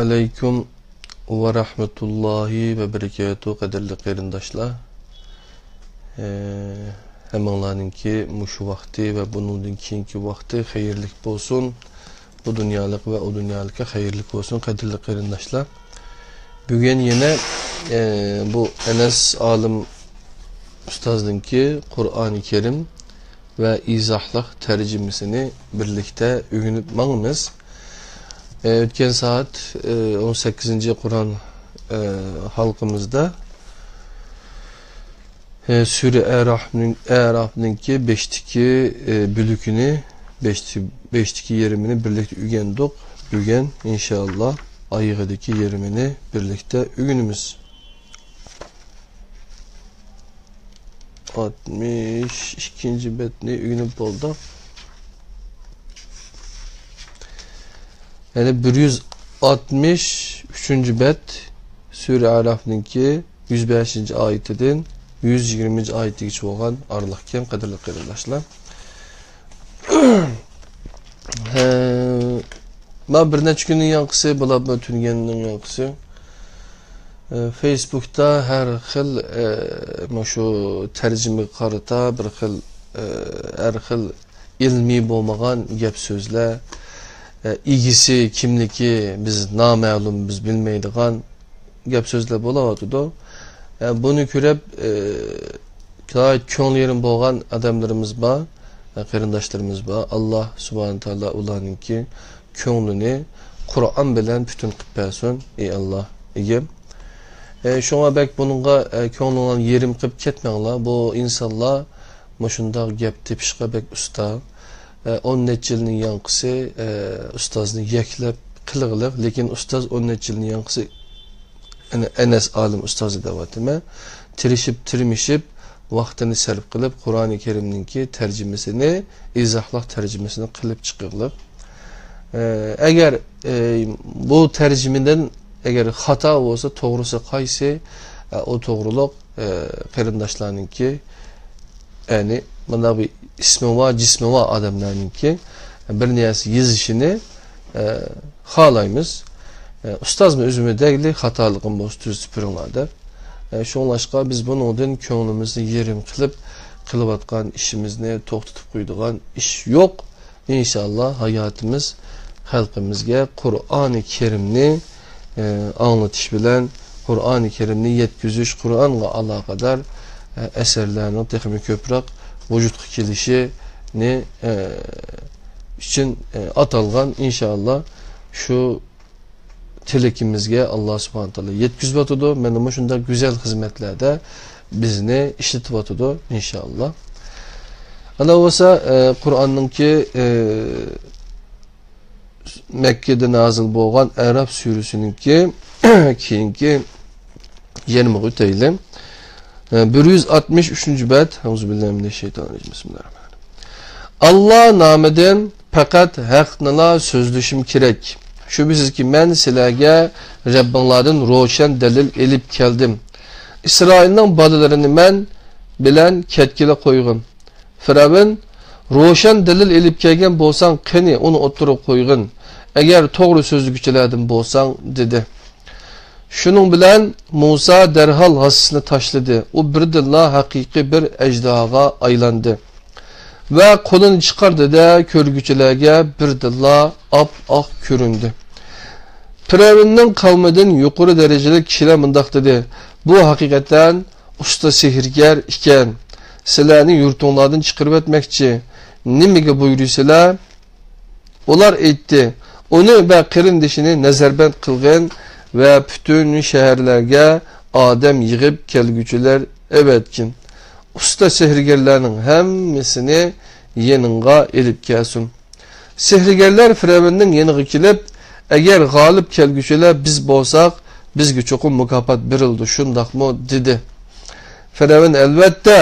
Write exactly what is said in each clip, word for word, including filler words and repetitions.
ئەلەيكۇم ۋە رەھمەتۇللاھى ۋە بەرىكاتۇھ، قەدىرلىك قېرىنداشلار. ئە، ھەممىڭلارنىڭكى مۇشۇ ۋاقتى ۋە بۇنىڭدىن كېيىنكى ۋاقتى خەيرلىك بولسۇن. بۇ دۇنيالىق ۋە ئۇ دۇنيالىققا خەيرلىك بولسۇن، قەدىرلىك قېرىنداشلار. بۈگۈن يەنە، ئە، بۇ ئەنەس ئالىم ئۇستازنىڭكى قۇرئانى كەرىم ۋە ئىزاھلىق تەرجىمىسىنى بىرلىكتە ئۆگىنىپ ماڭىمىز. ئە، ئۆتكەن سائەت، ئە، ئون سەككىزىنچى قۇرئان، ئە، ھالقىمىزدا، ئە، سۈرە ئەراپنىڭ، ئەراپنىڭكى بەشتىكى، ئە، بۆلىكىنى، بەشتىكى، بەشتىكى يېرىمىنى بىرلىكتە ئۆگەندۇق. بۈگۈن، ئىنشائاللا، ئايىغىدىكى يېرىمىنى بىرلىكتە ئۆگىنىمىز. ئاتمىش ئىككىنچى بەتنى ئۆگىنىپ بولدۇق. يەنى بىر يۈز ئاتمىش ئۈچىنچى بەت، سۈرە ئەراپنىڭكى يۈز بەشىنچى ئايىتىدىن يۈز يىگىرمىنچى ئايىتىگىچە بولغان ئارىلىقكەن، قەدىرلىك قېرىنداشلار. ھە، مانا بىر نەچچە كۈننىڭ ياڭقىسى، بولۇپمۇ تۈنۈگۈننىڭ ياڭقىسى. ئە، فېيسبۇكتا ھەر خىل، ئە، مۇشۇ تەرجىمىگە قارىتا بىر خىل، ئە، ھەر خىل ئىلمىي بولمىغان گەپ سۆزلەر، ئە، ئىگىسى كىملىكى بىز نامەلۇم، بىز بىلمەيدىغان گەپ سۆزلەر بولۇۋاتىدۇ. ئە، بۇنى كۆرۈپ، ئە، ناھايىتى كۆڭلى يېرىم بولغان ئادەملىرىمىز بار، ئە، قېرىنداشلىرىمىز بار. ئاللا سۇبھانە تائالا ئۇلارنىڭكى كۆڭلىنى قۇرئان بىلەن پۈتۈن قىلىپ بەرسۇن، ئى ئاللا، ئىگىم. ئە، شۇڭا بەك بۇنىڭغا، ئە، كۆڭلىڭلارنى يېرىم قىلىپ كەتمەڭلار. بۇ ئىنسانلار مۇشۇنداق گەپ تېپىشقا بەك ئۇستا. ئە، ئون نەچچە يىلنىڭ ياڭقىسى، ئە، ئۇستازنى يەكلەپ قىلغىلىق، لېكىن ئۇستاز ئون نەچچە يىلنىڭ ياڭقىسى، ئەنە، ئەنەس ئالىم ئۇستازى دەۋاتىمەن. تىرىشىپ، تىرمىشىپ، ۋاقتىنى سەرپ قىلىپ، قۇرئانى كەرىمنىڭكى تەرجىمىسىنى، ئىزاھلىق تەرجىمىسىنى قىلىپ چىقىغلىق. ئە، ئەگەر، ئە، بۇ تەرجىمىدىن ئەگەر خاتا بولسا، توغرىسى قايسى؟ ئە، ئۇ توغرىلىق، ئە، قېرىنداشلارنىڭكى، يەنى مۇنداق بىر ئىسمى بار، جىسمى بار ئادەملەرنىڭكى بىر نەرسە يېزىشىنى، ئە، خالايمىز. ئە، ئۇستازمۇ ئۆزىمۇ دەيلى، خاتالىقىم بولسا تۈزىتىپ بېرىڭلار دەپ. ئە، شۇڭلاشقا بىز بۇنىڭدىن كۆڭلىمىزنى يېرىم قىلىپ، قىلىۋاتقان ئىشىمىزنى توختىتىپ قويىدىغان ئىش يوق. ئىنشاللا ھاياتىمىز خەلقىمىزگە قۇرئانى كەرىمنى، ئە، ئاڭلىتىش بىلەن، قۇرئانى كەرىمنى يەتكۈزۈش، قۇرئانغا ئالاقىدار، ئە، ئەسەرلەرنىڭ تېخىمۇ كۆپرەك ۋۇجۇدقا كېلىشىنى، ئە، ئۈچۈن، ئە، ئاتالغان، ئىنشاللا شۇ تىلىكىمىزگە ئاللا سۇبھانە تائالا يەتكۈزۈۋاتىدۇ. مانا مۇشۇنداق گۈزەل خىزمەتلەردە بىزنى ئىشلىتىۋاتىدۇ، ئىنشاللا. ئانا بولسا، ئە، قۇرئاننىڭكى، ئە، مەككىدە نازىل بولغان ئەراپ سۈرىسىنىڭكى كېيىنكى يېرىمىغا ئۆتەيلى. ئە، بىر يۈز ئاتمىش ئۈچىنچى بەت. ئەئۇزۇ بىللاھى مىنەششەيتانىر راجىم. بىسمىللاھىر راھمانىر راھىم. ئاللا نامىدىن پەقەت ھەقنىلا سۆزلىشىم كېرەك. شۈبھىسىزكى، مەن سىلەرگە رەببىڭلاردىن روشەن دەلىل ئېلىپ كەلدىم. ئىسرائىلنىڭ بالىلىرىنى مەن بىلەن كەتكىلى قويغىن. فىرئەۋن، روشەن دەلىل ئېلىپ كەلگەن بولساڭ، قېنى، ئۇنى ئوتتۇرىغا قويغىن، ئەگەر توغرا سۆزلىگۈچىلەردىن بولساڭ، دېدى. شۇنىڭ بىلەن مۇسا دەرھال ھاسىسىنى تاشلىدى. ئۇ بىردىنلا ھەقىقىي بىر ئەجدىھاغا ئايلاندى ۋە قولىنى چىقاردى-دە، كۆرگۈچىلەرگە بىردىنلا ئاپئاق كۆرۈندى. پىرئەۋننىڭ قەۋمىدىن يۇقىرى دەرىجىلىك كىشىلەر مۇنداق دېدى: بۇ ھەقىقەتەن ئۇستا سېھىرگەر ئىكەن. سىلەرنى يۇرتۇڭلاردىن چىقىرىۋەتمەكچى. نېمىگە بۇيرۇيسىلەر؟ ئۇلار ئېيتتى: ئۇنى ۋە قېرىندىشىنى نەزەربەند قىلغىن ۋە پۈتۈن شەھەرلەرگە ئادەم يىغىپ كەلگۈچىلەر ئەۋەتكىن. ئۇستا سېھىرگەرلەرنىڭ ھەممىسىنى يېنىڭغا ئېلىپ كەلسۇن. سېھىرگەرلەر فىرئەۋننىڭ يېنىغا كېلىپ، ئەگەر غالىب كەلگۈچىلەر بىز بولساق، بىزگە چوقۇم مۇكاپات بېرىلىدۇ، شۇنداقمۇ؟ دېدى. فىرئەۋن: ئەلۋەتتە،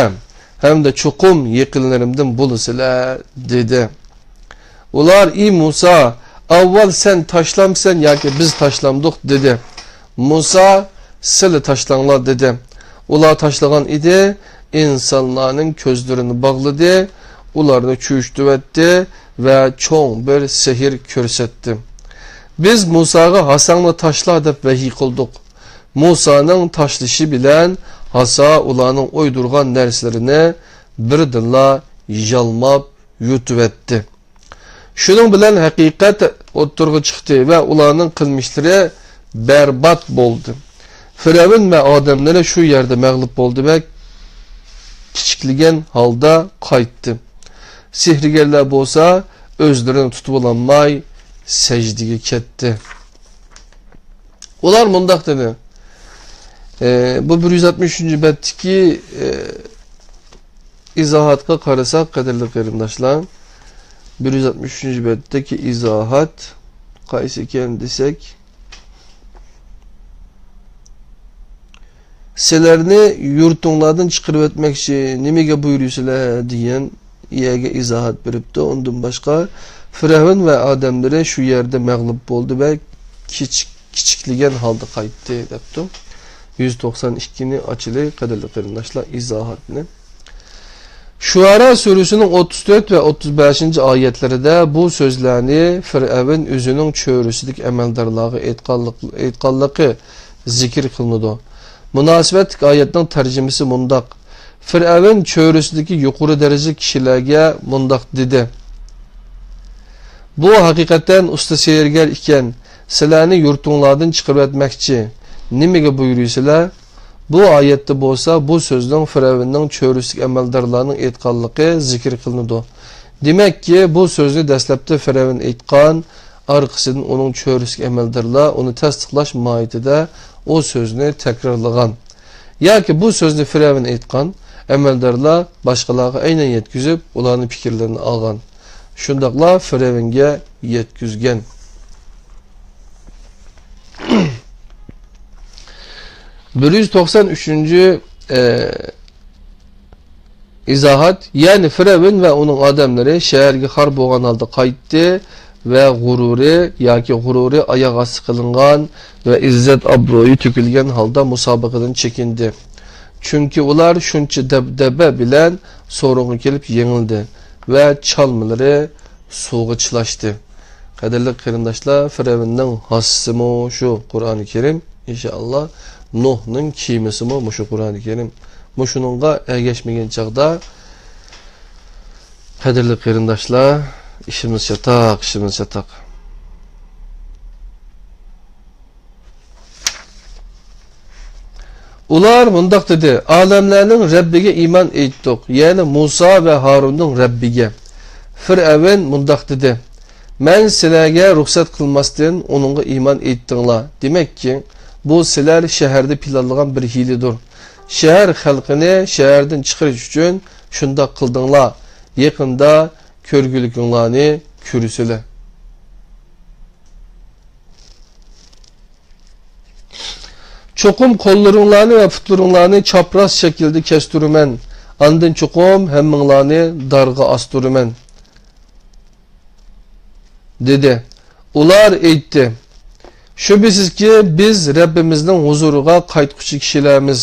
ھەمدە چوقۇم يېقىنلىرىمدىن بولىسىلەر، دېدى. ئۇلار: ئى مۇسا، ئاۋۋال سەن تاشلامسەن ياكى بىز تاشلامدۇق؟ دېدى. مۇسا: سىلە تاشلاڭلار، دېدى. ئۇلار تاشلىغان ئىدى. ئىنسانلارنىڭ كۆزلىرىنى باغلىدى، ئۇلارنى چۆچۈتۈۋەتتى ۋە چوڭ بىر سېھىر كۆرسەتتى. بىز مۇساغا ھاساڭنى تاشلا دەپ ۋەھىي قىلدۇق. مۇسانىڭ تاشلىشى بىلەن ھاسا ئۇلارنىڭ ئويدۇرغان نەرسىلىرىنى بىردىنلا يالماپ يۇتۇۋەتتى. شۇنىڭ بىلەن ھەقىقەت ئوتتۇرىغا چىقتى ۋە ئۇلارنىڭ قىلمىشلىرى بەربات بولدى. فىرئەۋن ۋە ئادەملىرى شۇ يەردە مەغلۇپ بولدى ۋە كىچىكلىگەن ھالدا قايتتى. سېھىرگەرلەر بولسا ئۆزلىرىنى تۇتۇۋالالماي سەجدىگە كەتتى. ئۇلار مۇنداق دېدى. ئە، بۇ بىر يۈز ئاتمىش ئۈچىنچى بەتتىكى، ئە، ئىزاھاتقا قارىساق، قەدىرلىك قېرىنداشلار، بىر يۈز ئاتمىش ئۈچىنچى بەتتىكى ئىزاھات قايسى ئىكەن دېسەك، سىلەرنى يۇرتۇڭلاردىن چىقىرىۋەتمەكچى، نېمىگە بۇيرۇيسىلەر؟ دېگەن يەرگە ئىزاھات بېرىپتۇ. ئۇندىن باشقا، فىرئەۋن ۋە ئادەملىرى شۇ يەردە مەغلۇپ بولدى ۋە كىچىك، كىچىكلىگەن ھالدا قايتتى، دەپتۇ. يۈز توقسان ئىككىنى ئاچىلى، قەدىرلىك قېرىنداشلار، ئىزاھاتنى. شۇئارا سۈرىسىنىڭ ئوتتۇز تۆت ۋە ئوتتۇز بەشىنچى ئايەتلىرىدە بۇ سۆزلەرنى فىرئەۋن ئۆزىنىڭ چۆرىسىدىكى ئەمەلدارلارغا ئېيتقانلىق-، ئېيتقانلىقى زىكىر قىلىنىدۇ. مۇناسىۋەتلىك ئايەتنىڭ تەرجىمىسى مۇنداق: فىرئەۋن چۆرىسىدىكى يۇقىرى دەرىجىلىك كىشىلەرگە مۇنداق دېدى: بۇ ھەقىقەتەن ئۇستا سېھىرگەر ئىكەن، سىلەرنى يۇرتۇڭلاردىن چىقىرىۋەتمەكچى. نېمىگە بۇيرۇيسىلەر؟ بۇ ئايەتتە بولسا بۇ سۆزنىڭ فىرئەۋننىڭ چۆرىسىدىكى ئەمەلدارلارنىڭ ئېيتقانلىقى زىكىر قىلىنىدۇ. دېمەككى، بۇ سۆزنى دەسلەپتە فىرئەۋن ئېيتقان، ئارقىسىدىن ئۇنىڭ چۆرىسىدىكى ئەمەلدارلار ئۇنى تەستىقلاش ماھىيىتىدە ئۇ سۆزنى تەكرارلىغان. ياكى بۇ سۆزنى فىرئەۋن ئېيتقان، ئەمەلدارلار باشقىلارغا ئەينەن يەتكۈزۈپ، ئۇلارنىڭ پىكىرلىرىنى ئالغان. شۇنداقلا فىرئەۋنگە يەتكۈزگەن. بىر يۈز توقسان ئۈچىنچى، ئە، ئىزاھات، يەنى فىرئەۋن ۋە ئۇنىڭ ئادەملىرى شەھەرگە خار بولغان ھالدا قايتتى ۋە غۇرۇرى ياكى غۇرۇرى ئاياغ ئاستى قىلىنغان ۋە ئىززەت-ئابرۇيى تۆكۈلگەن ھالدا مۇسابىقىدىن چېكىندى. چۈنكى ئۇلار شۇنچە دەبدەبە بىلەن سورۇنغا كېلىپ يېڭىلدى ۋە چالمىلىرى سۇغا چىلاشتى. قەدىرلىك قېرىنداشلار، فىرئەۋننىڭ ھاسىسىمۇ شۇ قۇرئانى كەرىم، ئىنشائاللا، نۇھنىڭ كېمىسىمۇ مۇشۇ قۇرئانى كەرىم. مۇشۇنىڭغا ئەگەشمىگەن چاغدا، قەدىرلىك قېرىنداشلار، ئىشىمىز چاتاق، ئىشىمىز چاتاق. ئۇلار مۇنداق دېدى: ئالەملەرنىڭ رەببىگە ئىمان ئېيتتۇق، يەنى مۇسا ۋە ھارۇننىڭ رەببىگە. فىرئەۋن مۇنداق دېدى: مەن سىلەرگە رۇخسەت قىلماستىن ئۇنىڭغا ئىمان ئېيتتىڭلار. دېمەككى، بۇ سىلەر شەھەردە پىلانلىغان بىر ھىيلىدۇر. شەھەر خەلقىنى شەھەردىن چىقىرىش ئۈچۈن شۇنداق قىلدىڭلار. يېقىندا كۆرگۈلۈكۈڭلارنى كۆرىسىلەر. چوقۇم قوللىرىڭلارنى ۋە پۇتلىرىڭلارنى چاپراس شەكىلدە كەستۈرىمەن، ئاندىن چوقۇم ھەممىڭلارنى دارغا ئاستۇرىمەن، دېدى. ئۇلار ئېيتتى: شۈبھىسىزكى، بىز رەببىمىزنىڭ ھۇزۇرىغا قايتقۇچى كىشىلەرمىز.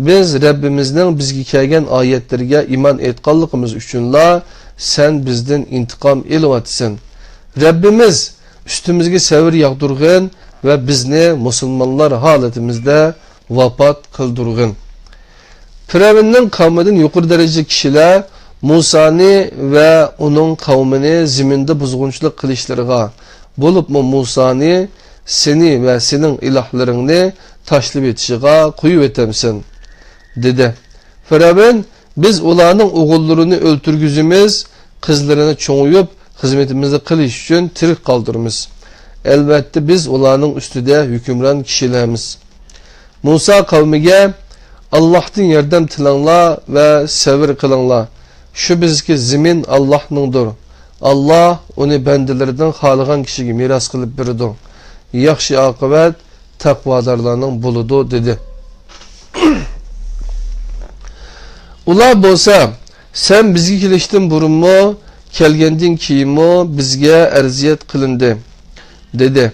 بىز رەببىمىزنىڭ بىزگە كەلگەن ئايەتلىرىگە ئىمان ئېيتقانلىقىمىز ئۈچۈنلا سەن بىزدىن ئىنتىقام ئېلىۋاتىسەن. رەببىمىز، ئۈستىمىزگە سەۋر ياغدۇرغىن ۋە بىزنى مۇسۇلمانلار ھالىتىمىزدە ۋاپات قىلدۇرغىن. پىرئەۋننىڭ قەۋمىدىن يۇقىرى دەرىجىلىك كىشىلەر مۇسانى ۋە ئۇنىڭ قەۋمىنى زېمىندا بۇزغۇنچىلىق قىلىشلىرىغا، بولۇپمۇ مۇسانى سېنى ۋە سېنىڭ ئىلاھلىرىڭنى تاشلىۋېتىشىغا قويۇۋېتەمسەن؟ دېدى. پىرئەۋن، بىز ئۇلارنىڭ ئوغۇللىرىنى ئۆلتۈرگۈزىمىز، قىزلىرىنى چوڭىيىپ، خىزمىتىمىزنى قىلىش ئۈچۈن تىرىك قالدۇرىمىز. ئەلۋەتتە، بىز ئۇلارنىڭ ئۈستىدە ھۆكۈمران كىشىلەرمىز. مۇسا قەۋمىگە، ئاللاھتىن ياردەم تىلەڭلار ۋە سەۋر قىلىڭلار. شۈبھىسىزكى، زېمىن ئاللاھنىڭدۇر. ئاللاھ ئۇنى بەندىلىرىدىن خالىغان كىشىگە مىراس قىلىپ بېرىدۇ. ياخشى ئاقىۋەت تەقۋادارلارنىڭ بولىدۇ، دېدى. ئۇلار بولسا، سەن بىزگە كېلىشتىن بۇرۇنمۇ، كەلگەندىن كېيىنمۇ بىزگە ئەزىيەت قىلىندى، دېدى.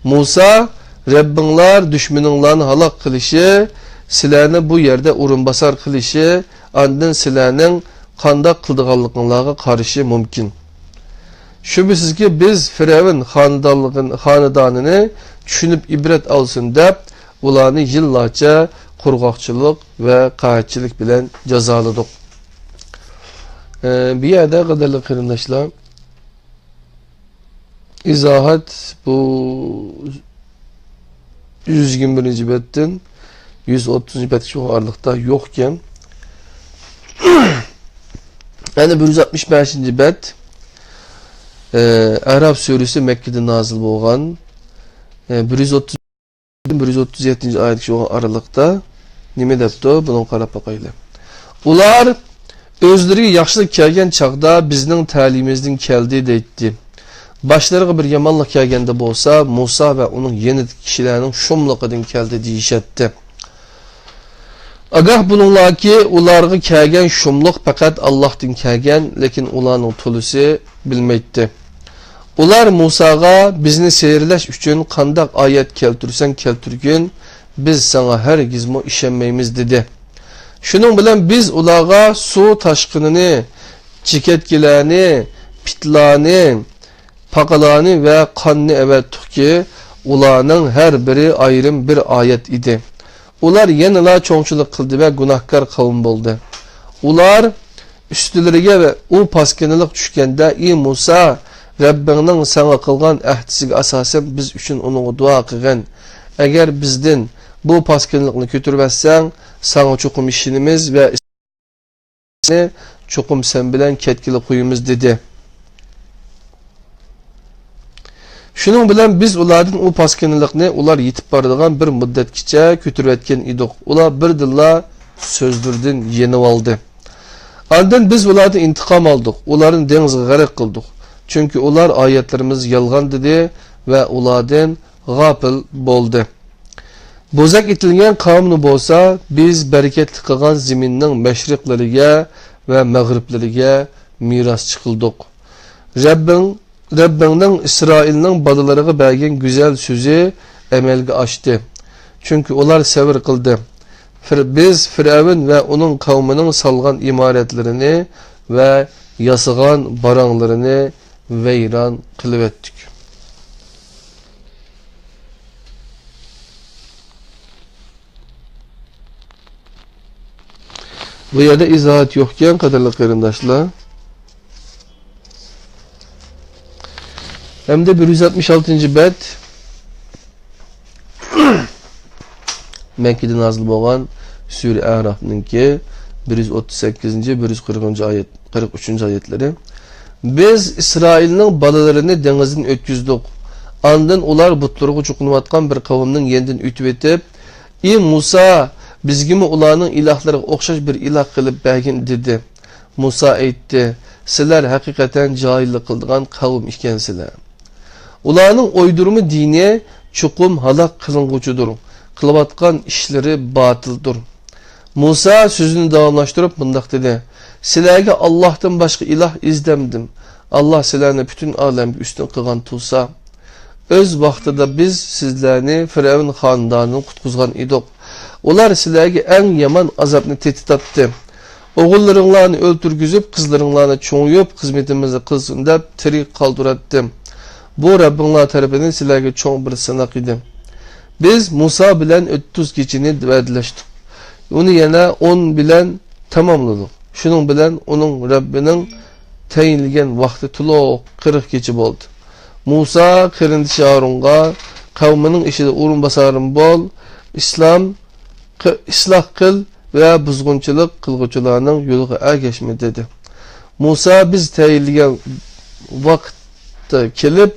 مۇسا، رەببىڭلار دۈشمىنىڭلارنى ھالاك قىلىشى، سىلەرنى بۇ يەردە ئورۇنباسار قىلىشى، ئاندىن سىلەرنىڭ قانداق قىلىدىغانلىقىڭلارغا قارىشى مۇمكىن. شۈبھىسىزكى، بىز فىرئەۋن خانىدانلىقىن-، خانىدانىنى چۈشىنىپ ئىبرەت ئالسۇن دەپ، ئۇلارنى يىللارچە قۇرغاقچىلىق ۋە قەھەتچىلىك بىلەن جازالىدۇق. ئە، بۇ يەردە، قەدىرلىك قېرىنداشلار، ئىزاھات بۇ يۈز يىگىرمە بىرىنچى بەتتىن يۈز ئوتتۇزىنچى بەتكىچە بولغان ئارىلىقتا يوقكەن. يەنى بىر يۈز ئاتمىش بەشىنچى بەت، ئە، ئەراف سۈرىسى مەككىدە نازىل بولغان. ئە، بىر يۈز ئوتتۇز، بىر يۈز ئوتتۇز يەتتىنچى ئايەتكىچە بولغان ئارىلىقتا نېمە دەپتۇ؟ بۇنىڭغا قاراپ باقايلى. ئۇلار ئۆزلىرىگە ياخشىلىق كەلگەن چاغدا، «بىزنىڭ تەلىيىمىزدىن كەلدى» دەيتتى. باشلىرىغا بىر يامانلىق كەلگەندە بولسا، مۇسا ۋە ئۇنىڭ يېنىدىكى كىشىلەرنىڭ شۇملۇقىدىن كەلدى دېيىشەتتى. ئاگاھ بولۇڭلاركى، ئۇلارغا كەلگەن شۇملۇق پەقەت ئاللاھتىن كەلگەن، لېكىن ئۇلارنىڭ تولىسى بىلمەيتتى. ئۇلار مۇساغا، «بىزنى سېھىرلەش ئۈچۈن قانداق ئايەت كەلتۈرسەڭ كەلتۈرگىن، بىز ساڭا ھەرگىزمۇ ئىشەنمەيمىز» دېدى. شۇنىڭ بىلەن بىز ئۇلارغا سۇ تاشقىنىنى، چېكەتكىلەرنى، پىتلارنى، پاقىلارنى ۋە قاننى ئەۋەتتۇقكى، ئۇلارنىڭ ھەر بىرى ئايرىم بىر ئايەت ئىدى. ئۇلار يەنىلا چوڭچىلىق قىلدى ۋە گۇناھكار قەۋم بولدى. ئۇلار ئۈستىلىرىگە ئۇ پاسكىنىلىق چۈشكەندە، «ئى مۇسا، رەببىڭنىڭ ساڭا قىلغان ئەھدىسىگە ئاساسەن بىز ئۈچۈن ئۇنىڭغا دۇئا قىلغىن. ئەگەر بىزدىن بۇ پاسكىنىلىقنى كۆتۈرۈۋەتسەڭ، ساڭا چوقۇم ئىشىنىمىز ۋە چوقۇم سەن بىلەن كەتكىلى قويىمىز» دېدى. شۇنىڭ بىلەن بىز ئۇلاردىن ئۇ پاسكىنىلىقنى ئۇلار يېتىپ بارىدىغان بىر مۇددەتكىچە كۆتۈرۈۋەتكەن ئىدۇق. ئۇلار بىردىنلا سۆزلىرىدىن يېنىۋالدى. ئاندىن بىز ئۇلاردىن ئىنتىقام ئالدۇق، ئۇلارنى دېڭىزغا غەرق قىلدۇق. چۈنكى ئۇلار ئايەتلىرىمىزنى يالغان دېدى ۋە ئۇلاردىن غاپىل بولدى. بوزەك ئېتىلگەن قەۋمنى بولسا بىز بەرىكەتلىك قىلغان زېمىننىڭ مەشرىقلىرىگە ۋە مەغرىبلىرىگە مىراسچى قىلدۇق. رەببىڭ، رەببىڭنىڭ ئىسرائىلنىڭ بالىلىرىغا بەرگەن گۈزەل سۆزى ئەمەلگە ئاشتى. چۈنكى ئۇلار سەۋر قىلدى. فىر-، بىز فىرئەۋن ۋە ئۇنىڭ قەۋمىنىڭ سالغان ئىمارەتلىرىنى ۋە ياسىغان باراڭلىرىنى ۋەيران قىلىۋەتتۇق. بۇ يەردە ئىزاھات يوقكەن، قەدىرلىك قېرىنداشلار. ھەمدە بىر يۈز ئاتمىش ئالتىنچى بەت. مەككىدە نازىل بولغان سۈرە ئەراپنىڭكى بىر يۈز ئوتتۇز سەككىزىنچى، بىر يۈز قىرىقىنچى ئايەت، قىرىق ئۈچىنچى ئايەتلىرى. بىز ئىسرائىلنىڭ بالىلىرىنى دېڭىزدىن ئۆتكۈزدۇق. ئاندىن ئۇلار بۇتلىرىغا چوقۇنۇۋاتقان بىر قەۋمنىڭ يېنىدىن ئۆتۈۋېتىپ، «ئى مۇسا، بىزگىمۇ ئۇلارنىڭ ئىلاھلىرىغا ئوخشاش بىر ئىلاھ قىلىپ بەرگىن» دېدى. مۇسا ئېيتتى، «سىلەر ھەقىقەتەن جاھىللىق قىلىدىغان قەۋم ئىكەنسىلەر. ئۇلارنىڭ ئويدۇرما دىنى چوقۇم ھالاك قىلىنغۇچىدۇر، قىلىۋاتقان ئىشلىرى باتىلدۇر.» مۇسا سۆزىنى داۋاملاشتۇرۇپ مۇنداق دېدى، «سىلەرگە ئاللاھتىن باشقا ئىلاھ ئىزدەمدىم. ئاللاھ سىلەرنى پۈتۈن ئالەمگە ئۈستۈن قىلغان تۇرسا، ئۆز ۋاقتىدا بىز سىزلەرنى فىرئەۋن خانىدانىدىن قۇتقۇزغان ئىدۇق. ئۇلار سىلەرگە ئەڭ يامان ئازابنى تېتىتاتتى. ئوغۇللىرىڭلارنى ئۆلتۈرگۈزۈپ، قىزلىرىڭلارنى چوڭىيىپ، خىزمىتىمىزنى قىلسۇن دەپ تىرىك قالدۇراتتى. بۇ رەببىڭلار تەرىپىدىن سىلەرگە چوڭ بىر سىناق ئىدى. بىز مۇسا بىلەن ئوتتۇز كېچىنى ۋەدىلەشتۇق. ئۇنى يەنە ئون بىلەن تاماملىدۇق. شۇنىڭ بىلەن ئۇنىڭ رەببىنىڭ تەيىنلىگەن ۋاقتى تولۇق قىرىق كېچە بولدى. مۇسا قېرىندىشى ھارۇنغا، قەۋمىنىڭ ئىچىدە ئورۇنباسارىم بول، ئىسلام قى-، ئىسلاھ قىل ۋە بۇزغۇنچىلىق قىلغۇچىلارنىڭ يولىغا ئەگەشمە، دېدى. مۇسا بىز تەيىنلىگەن ۋاقىتتا كېلىپ،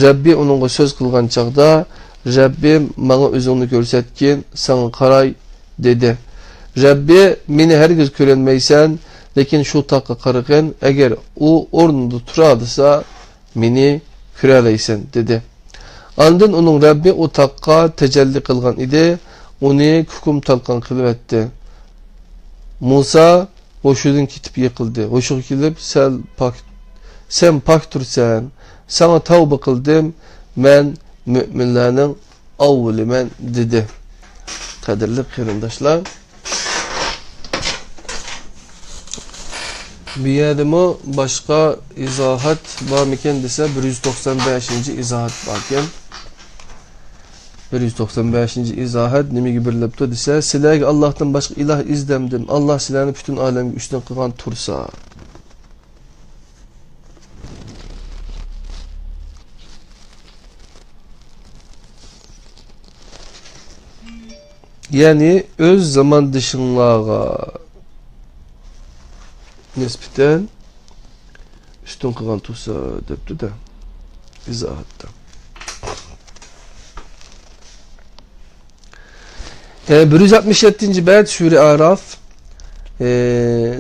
رەببى ئۇنىڭغا سۆز قىلغان چاغدا، رەببىم، ماڭا ئۆزۈڭنى كۆرسەتكىن، ساڭا قاراي، دېدى. رەببى، مېنى ھەرگىز كۆرەلمەيسەن، لېكىن شۇ تاغقا قارىغىن، ئەگەر ئۇ ئورنىدا تۇرالىسا، مېنى كۆرەلەيسەن، دېدى. ئاندىن ئۇنىڭ رەببى ئۇ تاغقا تەجەللى قىلغان ئىدى، ئۇنى كۇكۇم تالقان قىلىۋەتتى. مۇسا ھوشىدىن كېتىپ يىقىلدى. ھوشىغا كېلىپ، سەل پاك، سەن پاك تۇرسەن، ساڭا تەۋبە قىلدىم، مەن مۆمىنلەرنىڭ ئاۋۋىلىمەن، دېدى. قەدىرلىك قېرىنداشلار، بۇ يەردىمۇ باشقا ئىزاھات بارمىكەن دېسە، بىر يۈز توقسان بەشىنچى ئىزاھات باركەن. بىر يۈز توقسان بەشىنچى ئىزاھات نېمىگە بېرىلىپتۇ دېسە، سىلەرگە ئاللاھتىن باشقا ئىلاھ ئىزدەمدىم، ئاللاھ سىلەرنى پۈتۈن ئالەمگە ئۈستۈن قىلغان تۇرسا. يەنى ئۆز زاماندىشىڭلارغا نىسبەتەن ئۈستۈن قىلغان تۇرسا دەپتۇ-دە، ئىزاھاتتا. ئە، بىر يۈز ئاتمىش يەتتىنچى بەت سۈرە ئەراف، ئە،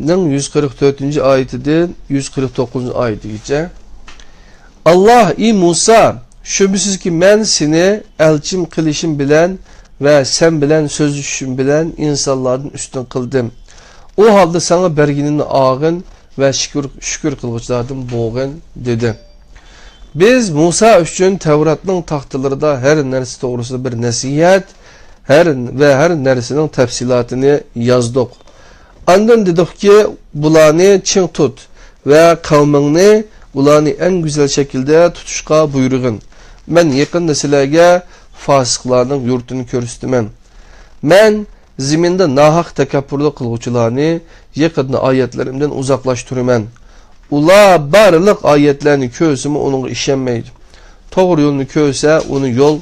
نىڭ يۈز قىرىق تۆتىنچى ئايىتىدىن يۈز قىرىق توققۇزىنچى ئايىتىگىچە. ئاللاھ، ئى مۇسا، شۈبھىسىزكى، مەن سېنى ئەلچىم قىلىشىم بىلەن ۋە سەن بىلەن سۆزلىشىشىم بىلەن ئىنسانلاردىن ئۈستۈن قىلدىم. ئۇ ھالدا ساڭا بەرگىنىمنى ئالغىن ۋە شۈكۈر، شۈكۈر قىلغۇچىلاردىن بولغىن، دېدى. بىز مۇسا ئۈچۈن تەۋراتنىڭ تاختىلىرىدا ھەر نەرسە توغرىسىدا بىر نەسىھەت، ھەر ۋە ھەر نەرسىنىڭ تەپسىلاتىنى يازدۇق. ئاندىن دېدۇقكى، بۇلارنى چىڭ تۇت ۋە قەۋمىڭنى ئۇلارنى ئەڭ گۈزەل شەكىلدە تۇتۇشقا بۇيرۇغىن. مەن يېقىندا سىلەرگە فاسىقلارنىڭ يۇرتىنى كۆرسىتىمەن. مەن زېمىندا ناھەق تەكەببۇرلۇق قىلغۇچىلارنى يېقىندا ئايەتلىرىمدىن ئۇزاقلاشتۇرىمەن. ئۇلار بارلىق ئايەتلەرنى كۆرسىمۇ ئۇنىڭغا ئىشەنمەيدۇ. توغرا يولنى كۆرسە ئۇنى يول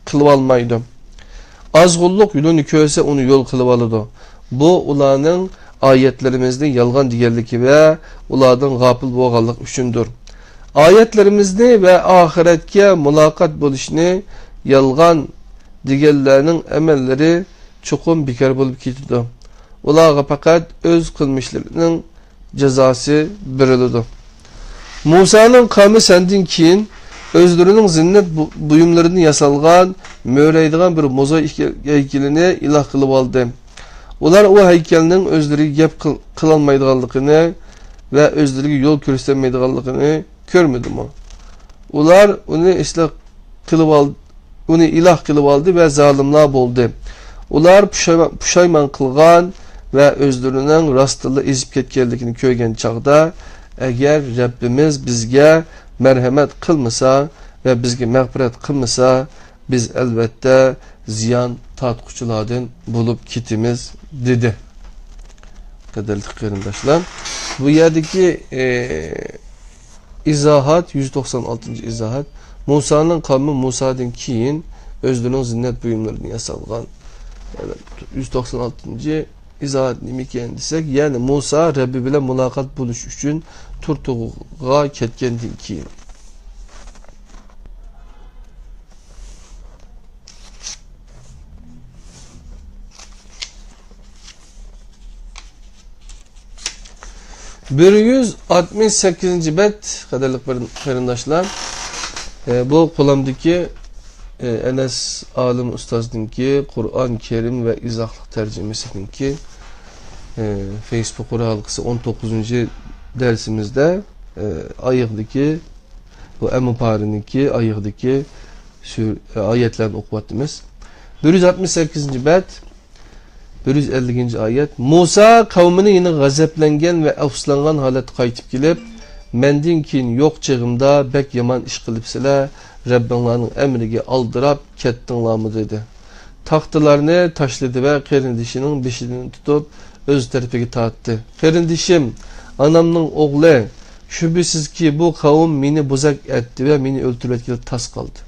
قىلىۋالمايدۇ. ئازغۇنلۇق يولىنى كۆرسە ئۇنى يول قىلىۋالىدۇ. بۇ ئۇلارنىڭ ئايەتلىرىمىزنى يالغان دېگەنلىكى ۋە ئۇلاردىن غاپىل بولغانلىقى ئۈچۈندۇر. ئايەتلىرىمىزنى ۋە ئاخىرەتكە مۇلاقات بولۇشنى يالغان دېگەنلەرنىڭ ئەمەللىرى چوقۇم بىكار بولۇپ كېتىدۇ. ئۇلارغا پەقەت ئۆز قىلمىشلىرىنىڭ جازاسى بېرىلىدۇ. مۇسانىڭ قەۋمى سەندىن كېيىن ئۆزلىرىنىڭ زىننەت بۇ-، بۇيۇملىرىدىن ياسالغان، مۆرەيدىغان بىر موزايىك ھەيكىلىنى ئىلاھ قىلىۋالدى. ئۇلار ئۇ ھەيكەلنىڭ ئۆزلىرىگە گەپ قىل-، قىلالمايدىغانلىقىنى ۋە ئۆزلىرىگە يول كۆرسىتەلمەيدىغانلىقىنى كۆرمىدىمۇ؟ ئۇلار ئۇنى ئىسلاھ قىلىۋال-، ئۇنى ئىلاھ قىلىۋالدى ۋە زالىملار بولدى. ئۇلار پۇشايما-، پۇشايمان قىلغان ۋە ئۆزلىرىنىڭ راستتىنلا ئېزىپ كەتكەنلىكىنى كۆرگەن چاغدا، ئەگەر رەببىمىز بىزگە مەرھەمەت قىلمىسا ۋە بىزگە مەغپىرەت قىلمىسا، بىز ئەلۋەتتە زىيان تارتقۇچىلاردىن بولۇپ كېتىمىز، دېدى. قەدىرلىك قېرىنداشلار، بۇ يەردىكى، ئى، ئىزاھات، يۈز توقسان ئالتىنچى ئىزاھات. مۇسانىڭ قەۋمى مۇسادىن كېيىن ئۆزلىرىنىڭ زىننەت بۇيۇملىرىدىن ياسالغان. يەنى يۈز توقسان ئالتىنچى ئىزاھات نېمىكەن دېسەك، يەنى مۇسا رەببى بىلەن مۇلاقات بولۇش ئۈچۈن تۇرتۇغغا كەتكەندىن كېيىن. بىر يۈز ئاتمىش سەككىزىنچى بەت، قەدىرلىك قېرىنداشلار. ئە، بۇ قولۇمدىكى، ئە، ئەنەس ئالىم ئۇستازنىڭكى قۇرئان كەرىم ۋە ئىزاھلىق تەرجىمىسىنىڭكى، ئە، فېيسبۇك ھالقىسى ئون توققۇزىنچى دەرسىمىزدە، ئە، ئايىغىدىكى، بۇ ئەمما پارىنىڭكى ئايىغىدىكى سۈر-، ئايەتلەرنى ئوقۇۋاتىمىز. بىر يۈز ئاتمىش سەككىزىنچى بەت، بىر يۈز ئەللىكىنچى ئايەت. مۇسا قەۋمىنى يەنە غەزەپلەنگەن ۋە ئەپسۇسلانغان ھالەتتە قايتىپ كېلىپ، مەندىن كېيىن يوق چېغىمدا بەك يامان ئىش قىلىپسىلەر، رەببىڭلارنىڭ ئەمرىگە ئالدىراپ كەتتىڭلارمۇ؟ دېدى. تاختىلارنى تاشلىدى ۋە قېرىندىشىنىڭ بېشىدىن تۇتۇپ، ئۆز تەرىپىگە تارتتى. قېرىندىشىم، ئانامنىڭ ئوغلى، شۈبھىسىزكى، بۇ قەۋم مېنى بوزەك ئەتتى ۋە مېنى ئۆلتۈرۈۋەتكىلى تاس قالدى.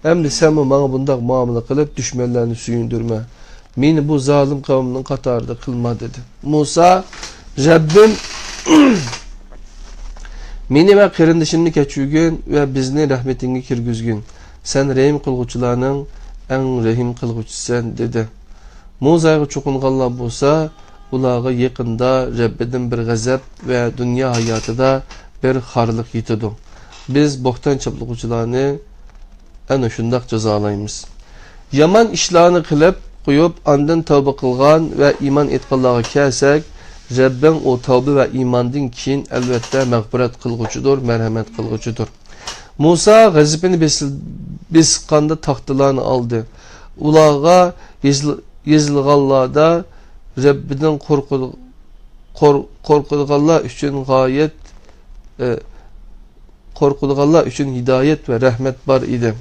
ئەمدى سەنمۇ ماڭا بۇنداق مۇئامىلە قىلىپ، دۈشمەنلەرنى سۆيۈندۈرمە. مېنى بۇ زالىم قەۋمنىڭ قاتارىدا قىلما، دېدى. مۇسا، رەببىم، مېنى ۋە قېرىندىشىمنى كەچۈرگىن ۋە بىزنى رەھمىتىڭگە كىرگۈزگىن. سەن رەھىم قىلغۇچىلارنىڭ ئەڭ رەھىم قىلغۇچىسەن، دېدى. مۇزايغا چوقۇنغانلار بولسا، ئۇلارغا يېقىندا رەببىدىن بىر غەزەپ ۋە دۇنيا ھاياتىدا بىر خارلىق يېتىدۇ. بىز بوھتان چاپلىغۇچىلارنى ئەنە شۇنداق جازالايمىز. يامان ئىشلارنى قىلىپ قويۇپ، ئاندىن تەۋبە قىلغان ۋە ئىمان ئېيتقانلارغا كەلسەك، رەببىڭ ئۇ تەۋبە ۋە ئىماندىن كېيىن ئەلۋەتتە مەغپىرەت قىلغۇچىدۇر، مەرھەمەت قىلغۇچىدۇر. مۇسا غەزىپىنى بېسىل-، بېسىققاندا تاختىلارنى ئالدى. ئۇلارغا يېزىل-، يېزىلغانلاردا رەببىدىن قورقىدۇ-، قور-، قورقىدىغانلار ئۈچۈن غايەت، ئى، قورقىدىغانلار ئۈچۈن ھىدايەت ۋە رەھمەت بار ئىدى.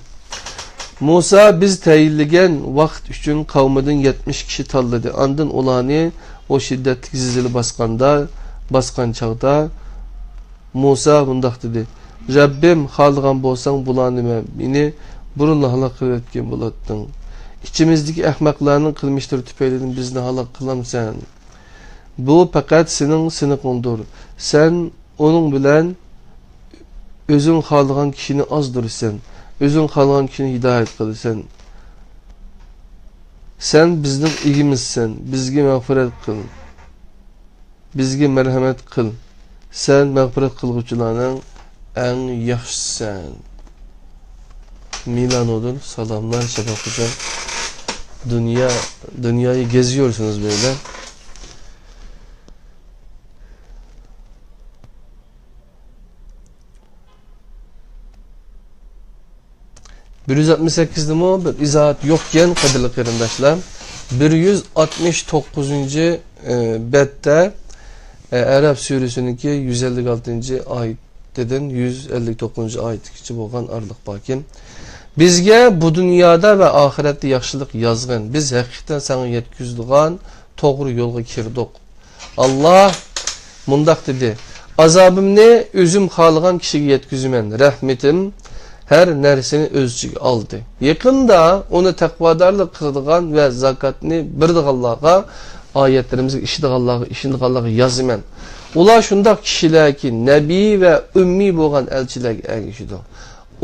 مۇسا بىز تەيىنلىگەن ۋاقىت ئۈچۈن قەۋمىدىن يەتمىش كىشى تاللىدى. ئاندىن ئۇلارنى ئۇ شىددەتلىك زىلزىلە باسقاندا، باسقان چاغدا مۇسا مۇنداق دېدى: رەببىم، خالىغان بولساڭ بۇلارنى ۋە مېنى بۇرۇنلا ھالاك قىلىۋەتكەن بولاتتىڭ. ئىچىمىزدىكى ئەخمەقلەرنىڭ قىلمىشلىرى تۈپەيلىدىن بىزنى ھالاك قىلامسەن؟ بۇ پەقەت سېنىڭ سىنىقىڭدۇر. سەن ئۇنىڭ بىلەن ئۆزۈڭ خالىغان كىشىنى ئازدۇرىسەن، ئۆزۈڭ خالىغان كىشىنى ھىدايەت قىلىسەن. سەن بىزنىڭ ئىگىمىزسەن، بىزگە مەغپىرەت قىل، بىزگە مەرھەمەت قىل. سەن مەغپىرەت قىلغۇچىلارنىڭ ئەڭ ياخشىسىسەن. مىلانودىن سالاملار شەپەت خوجام. دۇنيا، دۇنيايى گېزىيورسىڭىز بەيلەر. بىر يۈز ئاتمىش سەككىزدىمۇ بىر ئىزاھات يوقكەن، قەدىرلىك قېرىنداشلار. بىر يۈز ئاتمىش توققۇزىنچى، ئى، بەتتە، ئى، ئەرەب سۈرىسىنىڭكى يۈز ئەللىك ئالتىنچى ئايىتىدىن يۈز ئەللىك توققۇزىنچى ئايىتىگىچە بولغان ئارىلىق باركەن. بىزگە بۇ دۇنيادا ۋە ئاخىرەتتە ياخشىلىق يازغىن. بىز ھەقىقەتەن ساڭا يەتكۈزىدىغان توغرا يولغا كىردۇق. ئاللا مۇنداق دېدى: ئازابىمنى ئۆزۈم خالىغان كىشىگە يەتكۈزىمەن. رەھمىتىم ھەر نەرسىنى ئۆز ئىچىگە ئالدى. يېقىندا ئۇنى تەقۋادارلىق قىلىدىغان ۋە زاكاتنى بېرىدىغانلارغا، ئايەتلىرىمىزگە ئىشىنىدىغانلارغا، ئىشىنىدىغانلارغا يازىمەن. ئۇلار شۇنداق كىشىلەركى، نەبىي ۋە ئۈممىي بولغان ئەلچىلەرگە ئەگىشىدۇ.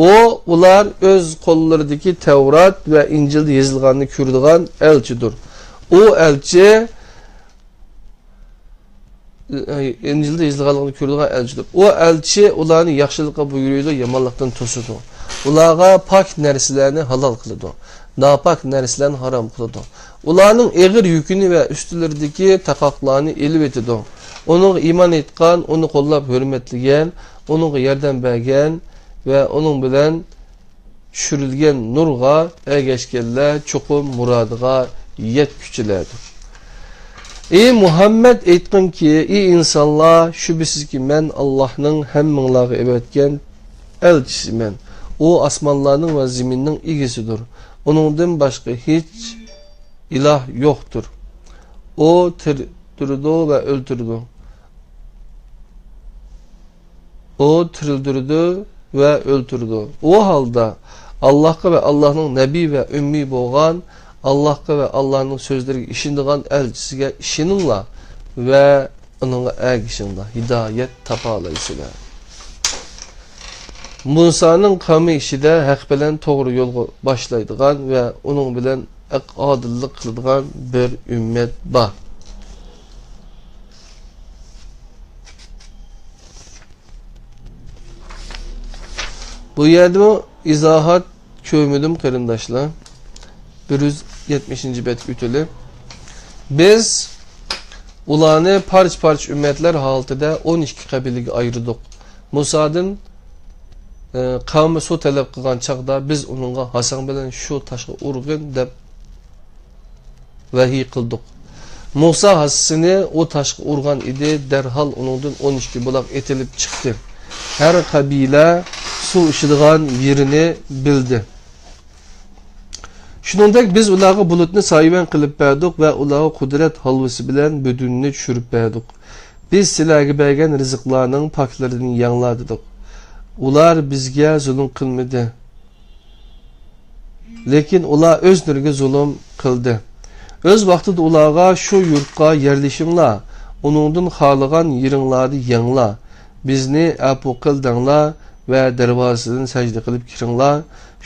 ئۇ، ئۇلار ئۆز قوللىرىدىكى تەۋرات ۋە ئىنجىلدا يېزىلغاننى كۆرىدىغان ئەلچىدۇر. ئۇ ئەلچى، ئىنجىلدا يېزىلغانلىقىنى كۆرىدىغان ئەلچىدۇر. ئۇ ئەلچى ئۇلارنى ياخشىلىققا بۇيرۇيدۇ، يامانلىقتىن توسىدۇ. ئۇلارغا پاك نەرسىلەرنى ھالال قىلىدۇ، ناپاك نەرسىلەرنى ھارام قىلىدۇ. ئۇلارنىڭ ئېغىر يۈكىنى ۋە ئۈستىلىرىدىكى تاقاقلارنى ئېلىۋېتىدۇ. ئۇنىڭغا ئىمان ئېيتقان، ئۇنى قوللاپ ھۆرمەتلىگەن، ئۇنىڭغا ياردەم بەرگەن ۋە ئۇنىڭ بىلەن چۈشۈرۈلگەن نۇرغا ئەگەشكەنلەر چوقۇم مۇرادىغا يەتكۈچىلەردۇر. ئى مۇھەممەد، ئېيتقىنكى، ئى ئىنسانلار، شۈبھىسىزكى، مەن ئاللاھنىڭ ھەممىڭلارغا ئەۋەتكەن ئەلچىسىمەن. ئۇ ئاسمانلارنىڭ ۋە زېمىننىڭ ئىگىسىدۇر. ئۇنىڭدىن باشقا ھېچ ئىلاھ يوقتۇر. ئۇ تىرىلدۈرىدۇ ۋە ئۆلتۈرىدۇ. ئۇ تىرىلدۈرىدۇ ۋە ئۆلتۈرىدۇ. ئۇ ھالدا ئاللاھقا ۋە ئاللاھنىڭ نەبىي ۋە ئۈممىي بولغان، ئاللاھقا ۋە ئاللاھنىڭ سۆزلىرىگە ئىشىنىدىغان ئەلچىسىگە ئىشىنىڭلار ۋە ئۇنىڭغا ئەگىشىڭلار، ھىدايەت تاپالايسىلەر. مۇسانىڭ قەۋمى ئىچىدە ھەق بىلەن توغرا يولغا باشلايدىغان ۋە ئۇنىڭ بىلەن ھەق ئادىللىق قىلىدىغان بىر ئۈممەت بار. بۇ يەردىمۇ ئىزاھات كۆرمىدىم، قېرىنداشلار. بىر يۈز يەتمىشىنچى بەتكە ئۆتىلى. بىز ئۇلارنى پارچە-پارچە ئۈممەتلەر ھالىتىدە ئون ئىككى قەبىلىگە ئايرىدۇق. مۇسادىن، ئى، قەۋمى سۇ تەلەپ قىلغان چاغدا، بىز ئۇنىڭغا، ھاساڭ بىلەن شۇ تاشقا ئۇرغىن، دەپ ۋەھىي قىلدۇق. مۇسا ھاسىسىنى ئۇ تاشقا ئۇرغان ئىدى، دەرھال ئۇنىڭدىن ئون ئىككى بۇلاق ئېتىلىپ چىقتى. ھەر قەبىلە سۇ ئىچىدىغان يېرىنى بىلدى. شۇنىڭدەك بىز ئۇلارغا بۇلۇتنى سايىۋەن قىلىپ بەردۇق ۋە ئۇلارغا قۇدرەت ھالۋىسى بىلەن بۈدۈننى چۈشۈرۈپ بەردۇق. بىز سىلەرگە بەرگەن رىزىقلارنىڭ پاكلىرىدىن يەڭلار دېدۇق. ئۇلار بىزگە زۇلۇم قىلمىدى. لېكىن ئۇلار ئۆزلىرىگە زۇلۇم قىلدى. ئۆز ۋاقتىدا ئۇلارغا، شۇ يۇرتقا يەرلىشىڭلار، ئۇنىڭدىن خالىغان يېرىڭلاردا يەڭلار، بىزنى ئەپۇ قىل دەڭلار ۋە دەرۋازىسىدىن سەجدە قىلىپ كىرىڭلار،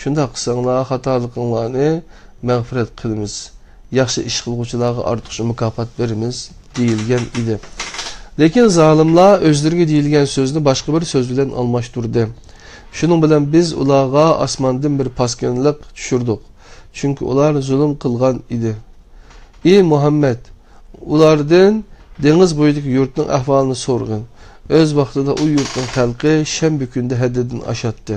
شۇنداق قىلساڭلار خاتالىقىڭلارنى مەغپىرەت قىلىمىز. ياخشى ئىش قىلغۇچىلارغا ئارتۇقچە مۇكاپات بېرىمىز، دېيىلگەن ئىدى. لېكىن زالىملار ئۆزلىرىگە دېيىلگەن سۆزنى باشقا بىر سۆز بىلەن ئالماشتۇردى. شۇنىڭ بىلەن بىز ئۇلارغا ئاسماندىن بىر پاسكىنىلىق چۈشۈردۇق، چۈنكى ئۇلار زۇلۇم قىلغان ئىدى. ئى مۇھەممەد، ئۇلاردىن دېڭىز بويىدىكى يۇرتنىڭ ئەھۋالىنى سورىغىن. ئۆز ۋاقتىدا ئۇ يۇرتنىڭ خەلقى شەنبە كۈنىدە ھەددىدىن ئاشاتتى.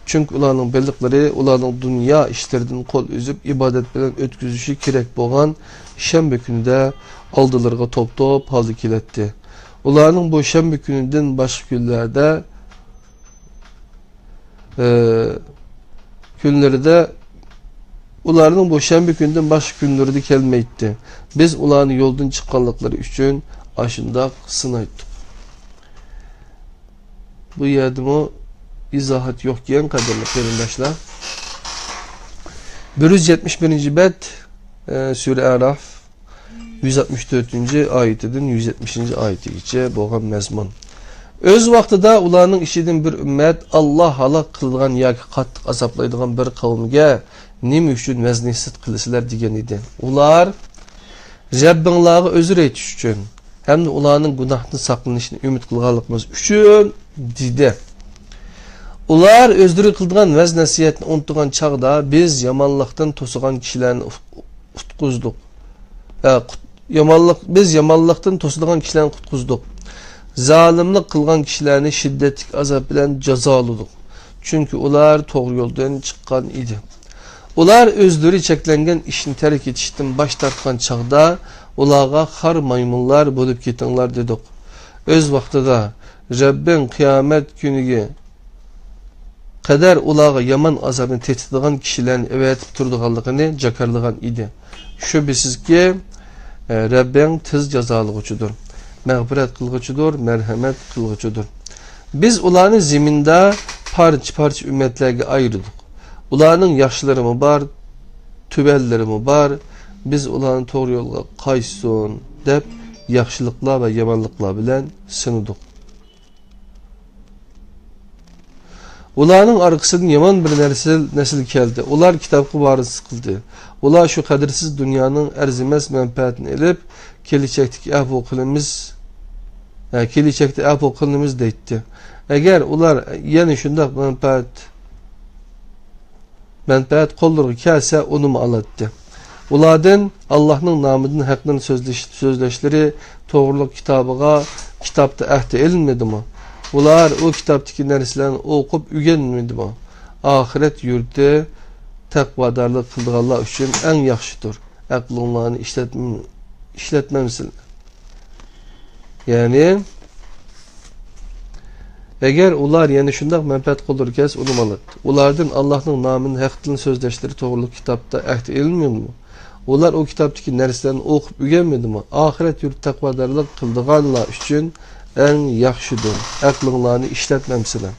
چۈنكى ئۇلارنىڭ بېلىقلىرى ئۇلارنىڭ دۇنيا ئىشلىرىدىن قول ئۈزۈپ، ئىبادەت بىلەن ئۆتكۈزۈشى كېرەك بولغان شەنبە كۈنىدە ئالدىلىرىغا توپ-توپ ھالدا كېلەتتى. ئۇلارنىڭ بۇ شەنبە كۈنىدىن باشقا كۈنلەردە، ئى، كۈنلىرىدە، ئۇلارنىڭ بۇ شەنبە كۈنىدىن باشقا كۈنلىرىدە كەلمەيتتى. بىز ئۇلارنى يولدىن چىققانلىقلىرى ئۈچۈن ئاشۇنداق سىنايتتۇق. بۇ يەردىمۇ ئىزاھات يوقكەن، قەدىرلىك قېرىنداشلار. بىر يۈز يەتمىش بىرىنچى بەت، ئى، سۈرە ئەراف، يۈز ئاتمىش تۆتىنچى ئايىتىدىن يۈز يەتمىشىنچى ئايىتىگىچە بولغان مەزمۇن. ئۆز ۋاقتىدا ئۇلارنىڭ ئىچىدىن بىر ئۈممەت، ئاللا ھالاك قىلىدىغان ياكى قاتتىق ئازابلايدىغان بىر قەۋمگە نېمە ئۈچۈن ۋەز-نەسىھەت قىلىسىلەر؟ دېگەن ئىدى. ئۇلار، رەببىڭلارغا ئۆزۈر ئېيتىش ئۈچۈن ھەمدە ئۇلارنىڭ گۇناھتىن ساقلىنىشىنى ئۈمىد قىلغانلىقىمىز ئۈچۈن، دېدى. ئۇلار ئۆزلىرى قىلىدىغان ۋەز-نەسىھەتنى ئۇنتۇغان چاغدا، بىز يامانلىقتىن توسىدىغان كىشىلەرنى ئۇت-، ئۇتقۇزدۇق. ئە، قۇت-، يامانلىق، بىز يامانلىقتىن توسىدىغان كىشىلەرنى قۇتقۇزدۇق. زالىملىق قىلغان كىشىلەرنى شىددەتلىك ئازاب بىلەن جازالىدۇق. چۈنكى ئۇلار توغرا يولدىن چىققان ئىدى. ئۇلار ئۆزلىرى چەكلەنگەن ئىشنى تەرك ئېتىشتىن باش تارتقان چاغدا، ئۇلارغا خار مايمۇنلار بولۇپ كېتىڭلار دېدۇق. ئۆز ۋاقتىدا رەببىڭ قىيامەت كۈنىگە قەدەر ئۇلارغا يامان ئازابنى تېتىتىدىغان كىشىلەرنى ئەۋەتىپ تۇرىدىغانلىقىنى جاكارلىغان ئىدى. شۈبھىسىزكى، ئە، رەببىڭ تېز جازالىغۇچىدۇر، مەغپىرەت قىلغۇچىدۇر، مەرھەمەت قىلغۇچىدۇر. بىز ئۇلارنى زېمىندا پارچە-پارچە ئۈممەتلەرگە ئايرىدۇق. ئۇلارنىڭ ياخشىلىرىمۇ بار، تۆۋەنلىرىمۇ بار. بىز ئۇلارنى توغرا يولغا قايتسۇن دەپ، ياخشىلىقلار ۋە يامانلىقلار بىلەن سىنىدۇق. ئۇلارنىڭ ئارقىسىدىن يامان بىر نەسىل، نەسىل كەلدى. ئۇلار كىتابقا ۋارىسلىق قىلدى. ئۇلار شۇ قەدىرسىز دۇنيانىڭ ئەرزىمەس مەنپەئەتىنى ئېلىپ، كېلىچەكتىكى ئەپۇ قىلىمىز، ھە، كېلىچەكتە ئەپۇ قىلىنىمىز دەيتتى. ئەگەر ئۇلار يەنە شۇنداق مەنپەئەت مەنپەئەت قوللىرىغا كەلسە، ئۇنىمۇ ئالاتتى. ئۇلاردىن ئاللاھنىڭ نامىدىن ھەقنى سۆزلىشى، سۆزلەشلىرى توغرىلىق كىتابىغا، كىتابتا ئەھدى ئېلىنمىدىمۇ؟ ئۇلار ئۇ كىتابتىكى نەرسىلەرنى ئوقۇپ ئۆگەنمىدىمۇ؟ ئاخىرەت يۇرتى تەقۋادارلىق قىلىدىغانلار ئۈچۈن ئەڭ ياخشىدۇر. ئەقلىڭلارنى ئىشلەتم-، ئىشلەتمەمسىلەر؟ يەنى، ئەگەر ئۇلار يەنە شۇنداق مەنپەئەت قوللىرىغا كەلسە، ئۇنىمۇ ئالاتتى. ئۇلاردىن ئاللاھنىڭ نامىنى ھەق تىلىنى سۆزلەشلىرى توغرىلىق كىتابتا ئەھدى ئېلىنمىدىمۇ؟ ئۇلار ئۇ كىتابتىكى نەرسىلەرنى ئوقۇپ ئۆگەنمىدىمۇ؟ ئاخىرەت يۇرتى تەقۋادارلىق قىلىدىغانلار ئۈچۈن ئەڭ ياخشىدۇر. ئەقلىڭلارنى ئىشلەتمەمسىلەر؟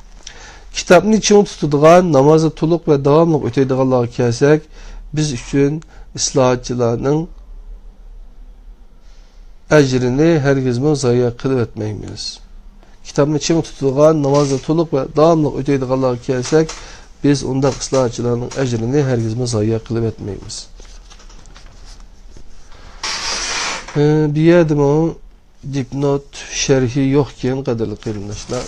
كىتابنى چىڭ تۇتىدىغان، نامازدا تولۇق ۋە داۋاملىق ئۆتەيدىغانلارغا كەلسەك، بىز ئۈچۈن ئىسلاھاتچىلارنىڭ ئەجرىنى ھەرگىزمۇ زايە قىلىۋەتمەيمىز. كىتابنى چىڭ تۇتىدىغان، نامازدا تولۇق ۋە داۋاملىق ئۆتەيدىغانلارغا كەلسەك، بىز ئۇنداق ئىسلاھاتچىلارنىڭ ئەجرىنى ھەرگىزمۇ زايە قىلىۋەتمەيمىز. ھە، بۇ يەردىمۇ دىپنوت شەرھى يوقكەن، قەدىرلىك قېرىنداشلار.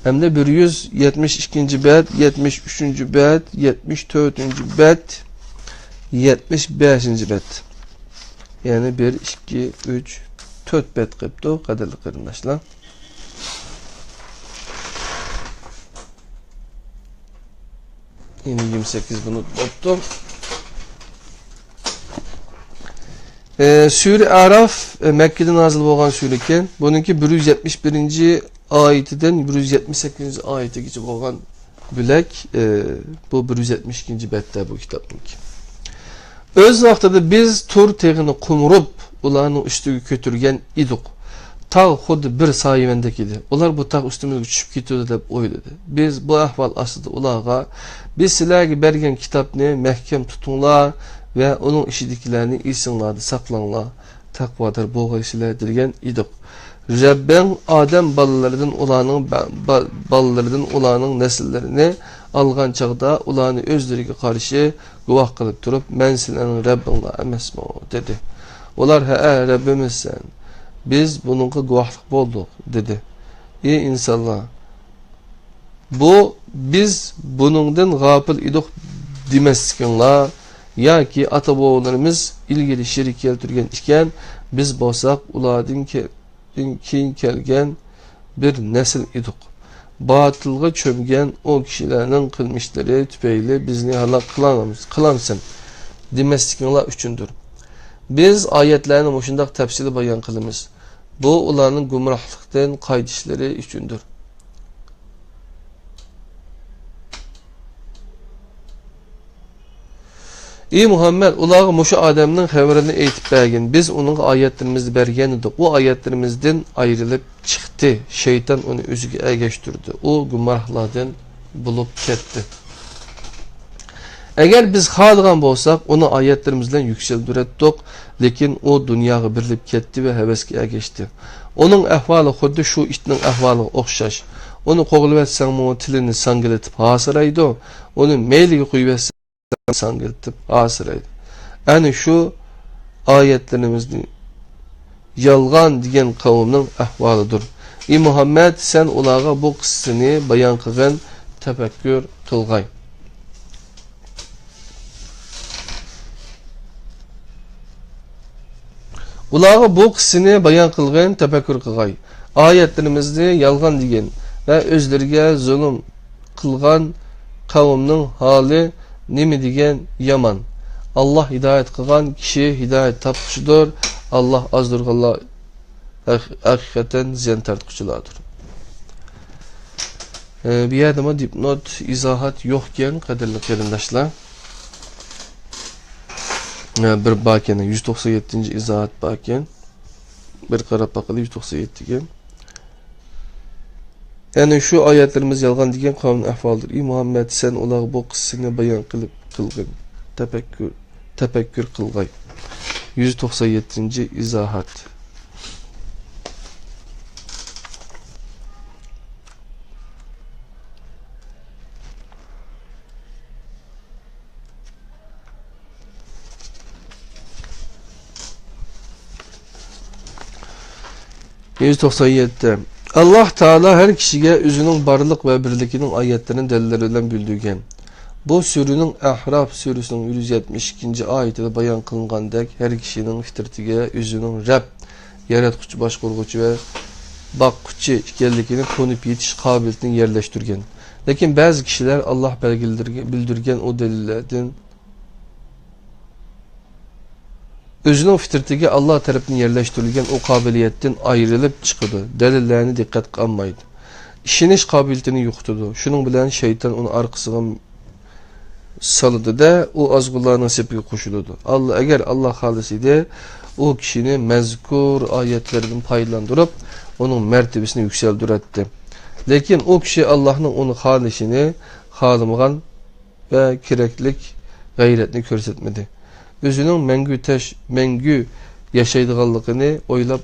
ھەمدە بىر يۈز يەتمىش ئىككىنچى بەت، يەتمىش ئۈچىنچى بەت، يەتمىش تۆتىنچى بەت، يەتمىش بەشىنچى بەت. يەنى بىر، ئىككى، ئۈچ، تۆت بەت قېپتۇ، قەدىرلىك قېرىنداشلار. يەنە يىگىرمە سەككىز مىنۇت بوپتۇ. ئە، سۈرە ئەراف، ئە، مەككىدە نازىل بولغان سۈرە ئىكەن. بۇنىڭكى بىر يۈز يەتمىش بىرىنچى ئايىتىدىن بىر يۈز يەتمىش سەككىزىنچى ئايىتىگىچە بولغان بۆلەك، ئە، بۇ بىر يۈز يەتمىش ئىككىنچى بەتتە بۇ كىتابنىڭكى. ئۆز ۋاقتىدا بىز تۇر تېغىنى قومۇرۇپ، ئۇلارنىڭ ئۈستىگە كۆتۈرگەن ئىدۇق. تاغ خۇددى بىر سايىۋەندەك ئىدى. ئۇلار بۇ تاغ ئۈستىمىزگە چۈشۈپ كېتىدۇ دەپ ئويلىدى. بىز بۇ ئەھۋال ئاستىدا ئۇلارغا، بىز سىلەرگە بەرگەن كىتابنى مەھكەم تۇتۇڭلار ۋە ئۇنىڭ ئىچىدىكىلەرنى ئېسىڭلاردا ساقلاڭلار، تەقۋادار بولغايسىلەر، دېگەن ئىدۇق. رەببىڭ ئادەم بالىلىرىدىن ئۇلارنىڭ با-، با-، بالىلىرىدىن ئۇلارنىڭ نەسىللىرىنى ئالغان چاغدا ئۇلارنى ئۆزلىرىگە قارشى گۇۋاھ قىلىپ تۇرۇپ، مەن سىلەرنىڭ رەببىڭلار ئەمەسمۇ؟ دېدى. ئۇلار، ھەئە، رەببىمىز سەن. بىز بۇنىڭغا گۇۋاھلىق بولدۇق، دېدى. ئى ئىنسانلار! بۇ، بىز بۇنىڭدىن غاپىل ئىدۇق دېمەسلىكىڭلار، ياكى ئاتا-بوۋىلىرىمىز ئىلگىرى شېرىك كەلتۈرگەن ئىكەن، بىز بولساق ئۇلاردىن كە-، دىن كېيىن كەلگەن بىر نەسىل ئىدۇق. باتىلغا چۆمگەن ئۇ كىشىلەرنىڭ قىلمىشلىرى تۈپەيلى بىزنى ھالاك قىلامسەن، قىلامسەن دېمەسلىكىڭلار ئۈچۈندۇر. بىز ئايەتلەرنى مۇشۇنداق تەپسىلىي بايان قىلىمىز. بۇ ئۇلارنىڭ گۇمراھلىقتىن قايتىشلىرى ئۈچۈندۇر. ئى مۇھەممەد، ئۇلارغا مۇشۇ ئادەمنىڭ خەۋىرىنى ئېيتىپ بەرگىن. بىز ئۇنىڭغا ئايەتلىرىمىزنى بەرگەن ئىدۇق. ئۇ ئايەتلىرىمىزدىن ئايرىلىپ چىقتى. شەيتان ئۇنى ئۆزىگە ئەگەشتۈردى. ئۇ گۇمراھلاردىن بولۇپ كەتتى. ئەگەر بىز خالىغان بولساق، ئۇنى ئايەتلىرىمىز بىلەن يۈكسەلدۈرەتتۇق، لېكىن ئۇ دۇنياغا بېرىلىپ كەتتى ۋە ھەۋەسكە ئەگەشتى. ئۇنىڭ ئەھۋالى خۇددى شۇ ئىتنىڭ ئەھۋالىغا ئوخشاش. ئۇنى قوغلىۋەتسەڭمۇ، تىلىنى ساڭگىلىتىپ ھاسىرايدۇ. ئۇنى مەيلىگە قويۇۋەتسەڭ، ساڭگىلىتىپ ھاسىرايدۇ. ئەنە شۇ ئايەتلىرىمىزنى يالغان دېگەن قەۋمنىڭ ئەھۋالىدۇر. ئى مۇھەممەد، سەن ئۇلارغا بۇ قىسسىنى بايان قىلغىن، تەپەككۇر قىلغاي. ئۇلارغا بۇ قىسسىنى بايان قىلغىن، تەپەككۇر قىلغاي. ئايەتلىرىمىزنى يالغان دېگەن ۋە ئۆزلىرىگە زۇلۇم قىلغان قەۋمنىڭ ھالى نېمە دېگەن يامان. ئاللاھ ھىدايەت قىلغان كىشى ھىدايەت تاپقۇچىدۇر. ئاللاھ ئازدۇرغانلار ھەق-، ھەقىقەتەن زىيان تارتقۇچىلاردۇر. ئە، بۇ يەردىمۇ دىپنوت، ئىزاھات يوقكەن، قەدىرلىك قېرىنداشلار. ئە، بىر باركەن، يۈز توقسان يەتتىنچى ئىزاھات باركەن. بىر قاراپ باقىلى، يۈز توقسان يەتتىگە. يەنى شۇ ئايەتلىرىمىز يالغان دېگەن قەۋمنىڭ ئەھۋالىدۇر. ئى مۇھەممەد، سەن ئۇلارغا بۇ قىسسىنى بايان قىلىپ قىلغىن. تەپەككۇر، تەپەككۇر قىلغاي. يۈز توقسان يەتتىنچى ئىزاھات. يۈز توقسان يەتتە. ئاللاھ تائالا ھەر كىشىگە ئۆزىنىڭ بارلىق ۋە بىرلىكىنىڭ ئايەتلىرىنى دەلىللەر بىلەن بىلدۈرگەن. بۇ سۈرىنىڭ، ئەھراف سۈرىسىنىڭ يۈز يەتمىش ئىككىنچى ئايىتىدە بايان قىلىنغاندەك، ھەر كىشىنىڭ فىترىتىگە ئۆزىنىڭ رەب، ياراتقۇچى، باشقۇرغۇچى ۋە باققۇچى ئىكەنلىكىنى تونۇپ يېتىش قابىلىيىتىنى يەرلەشتۈرگەن. لېكىن بەزى كىشىلەر ئاللاھ بەلگىلىدۈرگەن، بىلدۈرگەن ئۇ دەلىللەردىن ئۆزىنىڭ فىترىتىگە ئاللاھ تەرىپىدىن يەرلەشتۈرۈلگەن ئۇ قابىلىيەتتىن ئايرىلىپ چىقىدۇ، دەلىللەرنى دىققەتكە ئالمايدۇ. ئىشىنىش قابىلىيىتىنى يوقىتىدۇ. شۇنىڭ بىلەن شەيتان ئۇنى ئارقىسىغا سالىدۇ-دە، ئۇ ئازغۇنلارنىڭ سېپىگە قوشۇلىدۇ. ئاللا، ئەگەر ئاللاھ خالىسا ئىدى، ئۇ كىشىنى مەزكۇر ئايەتلەردىن پايدىلاندۇرۇپ، ئۇنىڭ مەرتىۋىسىنى يۈكسەلدۈرەتتى. لېكىن ئۇ كىشى ئاللاھنىڭ ئۇنى خالىشىنى خالىمىغان ۋە كېرەكلىك غەيرەتنى كۆرسەتمىدى. ئۆزىنىڭ مەڭگۈ تەش-، مەڭگۈ ياشايدىغانلىقىنى ئويلاپ،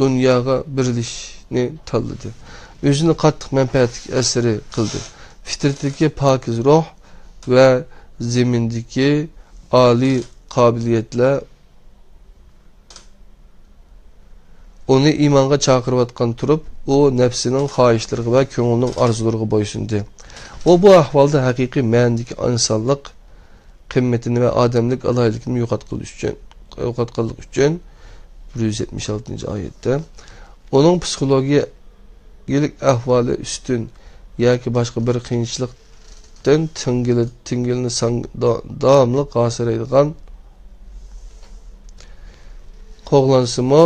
دۇنياغا بېرىلىشنى تاللىدى. ئۆزىنى قاتتىق مەنپەئەتلىك ئەسىرى قىلدى. فىترىتىدىكى پاكىز روھ ۋە زېمىندىكى ئالىي قابىلىيەتلەر ئۇنى ئىمانغا چاقىرىۋاتقان تۇرۇپ، ئۇ نەپسىنىڭ خاھىشلىرىغا ۋە كۆڭلىنىڭ ئارزۇلىرىغا بويسۇندى. ئۇ بۇ ئەھۋالدا ھەقىقىي مەنىدىكى ئىنسانلىق قىممىتىنى ۋە ئادەملىك ئالاھىدىلىكىنى يوقاتقىلى ئۈچۈن، يوقاتقانلىقى ئۈچۈن، بىر يۈز يەتمىش ئالتىنچى ئايەتتە، ئۇنىڭ پسىخولوگىيەلىك ئەھۋالى ئۈستۈن ياكى باشقا بىر قىيىنچىلىق تىڭگىلى-، تىڭگىلىنى ساڭ-، دا-، داۋاملىق ھاسىرايدىغان، قوغلانسىمۇ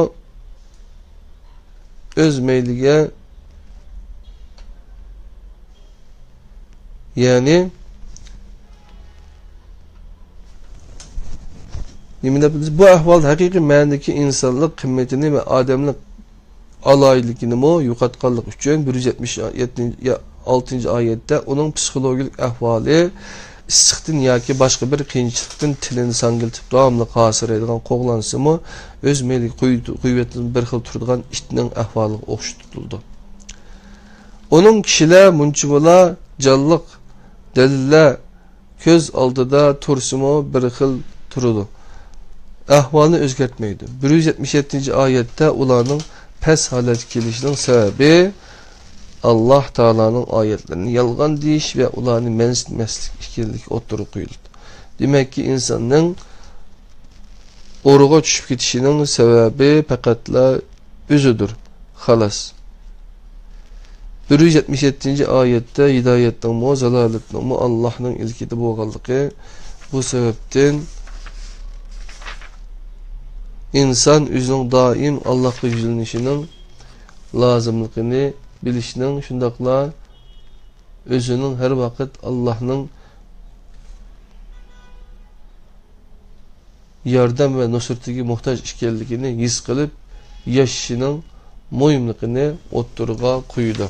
ئۆز مەيلىگە، يەنى نېمە دەپ، بۇ ئەھۋال ھەقىقىي مەنىدىكى ئىنسانلىق قىممىتىنى ۋە ئادەملىك ئالاھىدىلىكىنىمۇ يوقاتقانلىقى ئۈچۈن، بىر يۈز يەتمىش ئالتىنچى ئايەتتە ئۇنىڭ پسىخولوگىيەلىك ئەھۋالى ئىسسىقتىن ياكى باشقا بىر قىيىنچىلىقتىن تىلىنى ساڭگىلىتىپ، داۋاملىق ھاسىرايدىغان، قوغلانسىمۇ ئۆز مەيلىگە قوي-، قويۇۋېتىدىغان بىر خىل تۇرىدىغان ئىتنىڭ ئەھۋالىغا ئوخشىتىلىدۇ. ئۇنىڭ كىشىلەر مۇنچىۋالا جانلىق دەلىللەر كۆز ئالدىدا تۇرسىمۇ بىر خىل تۇرىدۇ. ئەھۋالنى ئۆزگەرتمەيدۇ. بىر يۈز يەتمىش يەتتىنچى ئايەتتە ئۇلارنىڭ پەس ھالەتكە كېلىشىنىڭ سەۋەبى ئاللاھ تائالانىڭ ئايەتلىرىنى يالغان دېيىش ۋە ئۇلارنى مەنسىتمەسلىك ئىكەنلىكى ئوتتۇرىغا قويۇلىدۇ. دېمەككى، ئىنساننىڭ ئورىغا چۈشۈپ كېتىشىنىڭ سەۋەبى پەقەتلا ئۆزىدۇر. خالاس. بىر يۈز يەتمىش يەتتىنچى ئايەتتە ھىدايەتنىڭمۇ، زالالەتنىڭمۇ ئاللاھنىڭ ئىلكىدە بولغانلىقى، بۇ سەۋەبتىن ئىنسان ئۆزىنىڭ دائىم ئاللاھقا يۈزلىنىشىنىڭ لازىملىقىنى بىلىشنىڭ، شۇنداقلا ئۆزىنىڭ ھەر ۋاقىت ئاللاھنىڭ ياردەم ۋە نۇسرىتىگە موھتاج ئىكەنلىكىنى ھېس قىلىپ ياشىشىنىڭ مۇھىملىقىنى ئوتتۇرىغا قويىدۇ.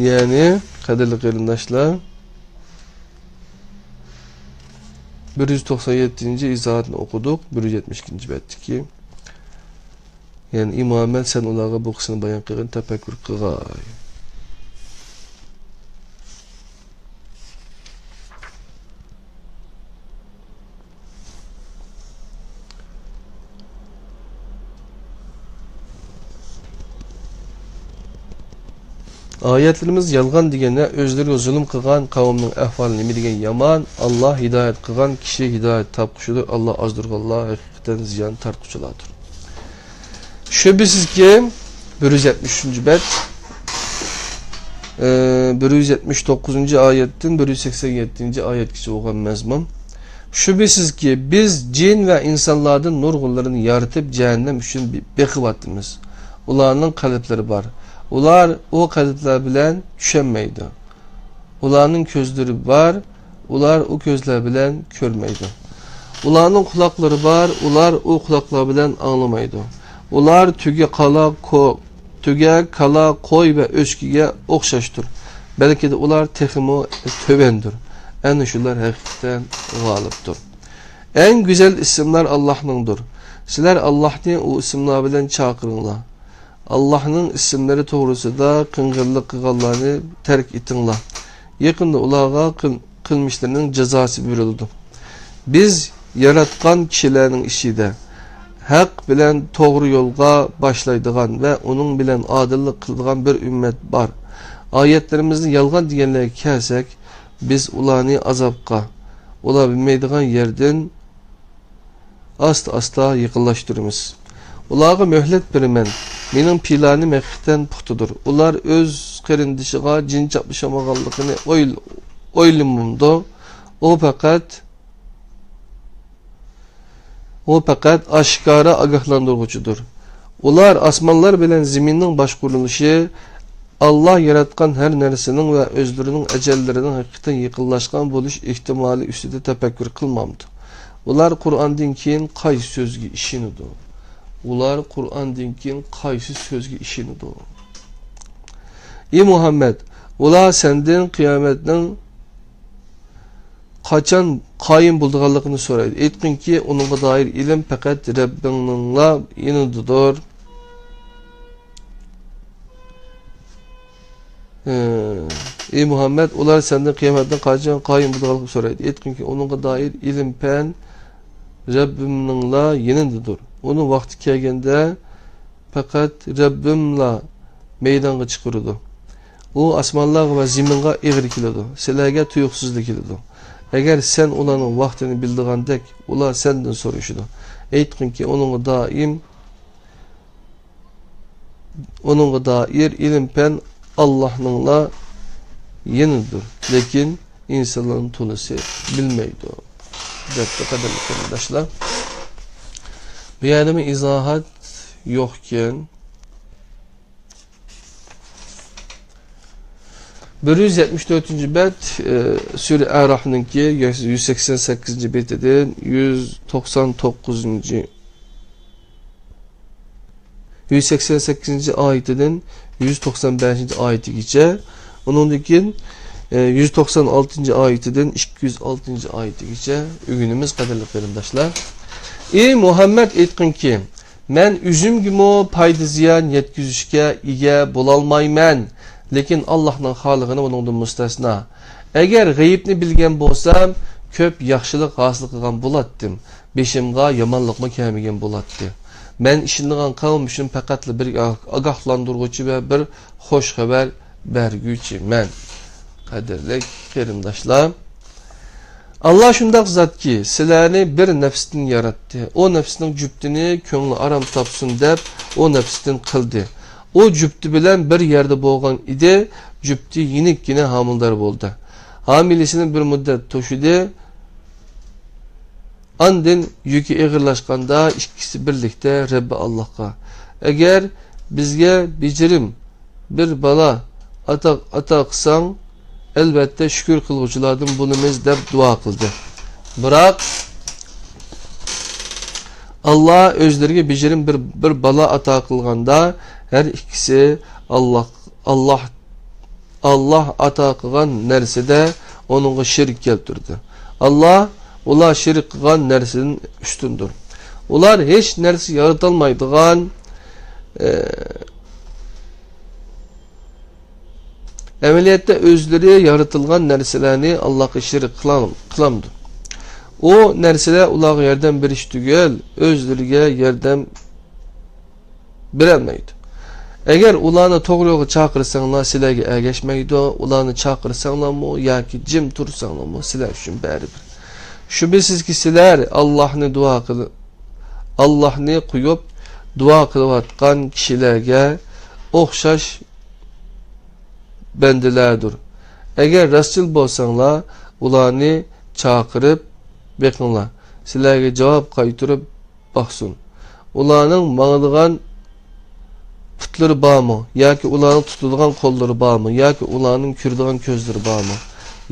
يەنى، قەدىرلىك قېرىنداشلار، بىر يۈز توقسان يەتتىنچى ئىزاھاتنى ئوقۇدۇق، بىر يۈز يەتمىش ئىككىنچى بەتتىكى. يەنى، ئى مۇھەممەد، سەن ئۇلارغا بۇ قىسسىنى بايان قىلغىن، تەپەككۇر قىلغاي. ئايەتلىرىمىز يالغان دېگەندە، ئۆزلىرىگە زۇلۇم قىلغان قەۋمنىڭ ئەھۋالى نېمە دېگەن يامان، ئاللا ھىدايەت قىلغان كىشى ھىدايەت تاپقۇچىدۇر، ئاللا ئازدۇرغانلار ھەقىقەتەن زىيان تارتقۇچىلاردۇر. شۈبھىسىزكى، بىر يۈز يەتمىش ئۈچىنچى بەت، ئى، بىر يۈز يەتمىش توققۇزىنچى ئايەتتىن بىر يۈز سەكسەن يەتتىنچى ئايەتكىچە بولغان مەزمۇن. شۈبھىسىزكى، بىز جىن ۋە ئىنسانلاردىن نۇرغۇنلىرىنى يارىتىپ، جەھەننەم ئۈچۈن بې-، بېقىۋاتىمىز. ئۇلارنىڭ قەلبلىرى بار. ئۇلار ئۇ قەلبلەر بىلەن چۈشەنمەيدۇ. ئۇلارنىڭ كۆزلىرى بار. ئۇلار ئۇ كۆزلەر بىلەن كۆرمەيدۇ. ئۇلارنىڭ قۇلاقلىرى بار. ئۇلار ئۇ قۇلاقلار بىلەن ئاڭلىمايدۇ. ئۇلار تۆگە، قالا، كو-، تۆگە، كالا، قوي ۋە ئۆچكىگە ئوخشاشتۇر. بەلكىدە ئۇلار تېخىمۇ تۆۋەندۇر. ئەنە شۇلار ھەقىقەتەن غالىبتۇر. ئەڭ گۈزەل ئىسىملار ئاللاھنىڭدۇر. سىلەر ئاللاھنى ئۇ ئىسىملار بىلەن چاقىرىڭلار. ئاللاھنىڭ ئىسىملىرى توغرىسىدا قىڭغىرلىق قىلغانلارنى تەرك ئېتىڭلار. يېقىندا ئۇلارغا قىل-، قىلمىشلىرىنىڭ جازاسى بېرىلىدۇ. بىز ياراتقان كىشىلەرنىڭ ئىچىدە ھەق بىلەن توغرا يولغا باشلايدىغان ۋە ئۇنىڭ بىلەن ئادىللىق قىلىدىغان بىر ئۈممەت بار. ئايەتلىرىمىزنى يالغان دېگەنلەرگە كەلسەك، بىز ئۇلارنى ئازابقا، ئۇلار بىلمەيدىغان يەردىن ئاستا-ئاستا يېقىنلاشتۇرىمىز. ئۇلارغا مۆھلەت بېرىمەن. مېنىڭ پىلانىم ھەقىقەتەن پۇختىدۇر. ئۇلار ئۆز قېرىندىشىغا جىن چاپلىشالمىغانلىقىنى ئويل-، ئويلىمامدۇ؟ ئۇ پەقەت، ئۇ پەقەت ئاشكارا ئاگاھلاندۇرغۇچىدۇر. ئۇلار ئاسمانلار بىلەن زېمىننىڭ باشقۇرۇلۇشى، ئاللا ياراتقان ھەر نەرسىنىڭ ۋە ئۆزلىرىنىڭ ئەجەللىرىنىڭ ھەقىقەتەن يېقىنلاشقان بولۇش ئېھتىمالى ئۈستىدە تەپەككۇر قىلمامدۇ؟ ئۇلار قۇرئاندىن كېيىن قايسى سۆزگە ئىشىنىدۇ؟ ئۇلار قۇرئاندىن كېيىن قايسى سۆزگە ئىشىنىدۇ؟ ئى مۇھەممەد، ئۇلار سەندىن قىيامەتنىڭ قاچان قايىم بولىدىغانلىقىنى سورايدۇ. ئېيتقىنكى، ئۇنىڭغا دائىر ئىلىم پەقەت رەببىڭنىڭلا يېنىدىدۇر. ئى مۇھەممەد، ئۇلار سەندىن قىيامەتنىڭ قاچان قايىم بولىدىغانلىقىنى سورايدۇ. ئېيتقىنكى، ئۇنىڭغا دائىر ئىلىم پەن رەببىمنىڭلا يېنىدىدۇر. ئۇنىڭ ۋاقتى كەلگەندە پەقەت رەببىملا مەيدانغا چىقىرىدۇ. ئۇ ئاسمانلارغا ۋە زېمىنغا ئېغىر كېلىدۇ، سىلەرگە تۇيۇقسىزلا كېلىدۇ. ئەگەر سەن ئۇلارنىڭ ۋاقتىنى بىلىدىغاندەك، ئۇلار سەندىن سورىشىدۇ. ئېيتقىنكى، ئۇنىڭغا دائىم، ئۇنىڭغا دائىر ئىلىم پەن ئاللاھنىڭلا يېنىدىدۇر. لېكىن ئىنسانلارنىڭ تولىسى بىلمەيدۇ، دەپتۇ، قەدىرلىك قېرىنداشلار. بۇ يەردىمۇ ئىزاھات يوقكەن. بىر يۈز يەتمىش تۆتىنچى بەت، ئى، سۈرە ئەرافنىڭكى يۈز سەكسەن سەككىزىنچى بېتىدىن يۈز توقسان توققۇزىنچى، يۈز سەكسەن سەككىزىنچى ئايىتىدىن يۈز توقسان بەشىنچى ئايىتىگىچە، ئۇنىڭدىن كېيىن، ئى، يۈز توقسان ئالتىنچى ئايىتىدىن ئىككى يۈز ئالتىنچى ئايىتىگىچە ئۆگىنىمىز، قەدىرلىك قېرىنداشلار. ئى مۇھەممەد، ئېيتقىنكى، مەن ئۆزۈمگىمۇ پايدا زىيان يەتكۈزۈشكە ئىگە بولالمايمەن، لېكىن ئاللاھنىڭ خالىغىنى ئۇنىڭدىن مۇستەسنا. ئەگەر غەيىبنى بىلگەن بولسام، كۆپ ياخشىلىق ھاسىل قىلغان بولاتتىم، بېشىمغا يامانلىقمۇ كەلمىگەن بولاتتى. مەن ئىشىنىدىغان قەۋم ئۈچۈن پەقەتلا بىر ئاگاھلاندۇرغۇچى ۋە بىر خۇش خەۋەر بەرگۈچىمەن. قەدىرلىك قېرىنداشلار، ئاللا شۇنداق زاتكى، سىلەرنى بىر نەپستىن ياراتتى. ئۇ نەپسنىڭ جۈپتىنى كۆڭلى ئارام تاپسۇن دەپ، ئۇ نەپستىن قىلدى. ئۇ جۈپتى بىلەن بىر يەردە بولغان ئىدى، جۈپتى يېنىككىنە ھامىلىدار بولدى. ھامىلىسىنى بىر مۇددەت توشىدى. ئاندىن يۈكى ئېغىرلاشقاندا ئىككىسى بىرلىكتە رەببى ئاللاھقا، ئەگەر بىزگە بېجىرىم بىر بالا ئاتا، ئاتا قىلساڭ، ئەلۋەتتە شۈكۈر قىلغۇچىلاردىن بولىمىز، دەپ دۇئا قىلدى. بىراق، ئاللا ئۆزلىرىگە بېجىرىم بىر، بىر بالا ئاتا قىلغاندا، ھەر ئىككىسى ئاللا، ئاللا، ئاللا ئاتا قىلغان نەرسىدە ئۇنىڭغا شېرىك كەلتۈردى. ئاللا ئۇلار شېرىك قىلغان نەرسىدىن ئۈستۈندۇر. ئۇلار ھېچ نەرسە يارىتالمايدىغان، ئە، ئەمەلىيەتتە ئۆزلىرى يارىتىلغان نەرسىلەرنى ئاللاغا شېرىك قىلام-، قىلامدۇ؟ ئۇ نەرسىلەر ئۇلارغا ياردەم بېرىش تۈگۈل، ئۆزلىرىگە ياردەم بېرەلمەيدۇ. ئەگەر ئۇلارنى توغرا يولغا چاقىرساڭلار، سىلەرگە ئەگەشمەيدۇ. ئۇلارنى چاقىرساڭلارمۇ ياكى جىم تۇرساڭلارمۇ، سىلەر ئۈچۈن بەرىبىر. شۈبھىسىزكى، سىلەر ئاللاھنى دۇئا قىل-، ئاللاھنى قويۇپ دۇئا قىلىۋاتقان كىشىلەرگە ئوخشاش بەندىلەردۇر. ئەگەر راستچىل بولساڭلار، ئۇلارنى چاقىرىپ بېقىڭلار. سىلەرگە جاۋاب قايتۇرۇپ باقسۇن. ئۇلارنىڭ ماڭىدىغان پۇتلىرى بارمۇ؟ ياكى ئۇلارنىڭ تۇتىدىغان قوللىرى بارمۇ؟ ياكى ئۇلارنىڭ كۆرىدىغان كۆزلىرى بارمۇ؟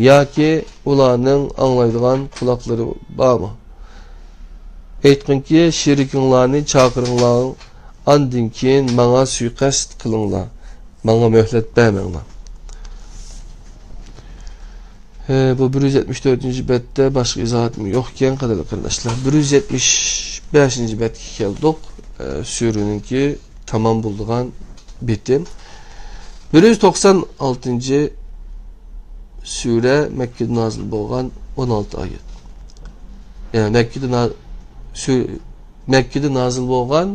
ياكى ئۇلارنىڭ ئاڭلايدىغان قۇلاقلىرى بارمۇ؟ ئېيتقىنكى، شېرىكىڭلارنى چاقىرىڭلار، ئاندىن كېيىن ماڭا سۇيىقەست قىلىڭلار، ماڭا مۆھلەت بەرمەڭلار. ھە، بۇ بىر يۈز يەتمىش تۆتىنچى بەتتە باشقا ئىزاھاتمۇ يوق ئىكەن، قەدىرلىك قېرىنداشلار. بىر يۈز يەتمىش بەشىنچى بەتكە كەلدۇق. ئە، سۈرىنىڭكى تامام بولىدىغان بېتى. بىر يۈز توقسان ئالتىنچى سۈرە، مەككىدە نازىل بولغان ئون ئالتە ئايەت. يەنى مەككىدە نا-، سۈ-، مەككىدە نازىل بولغان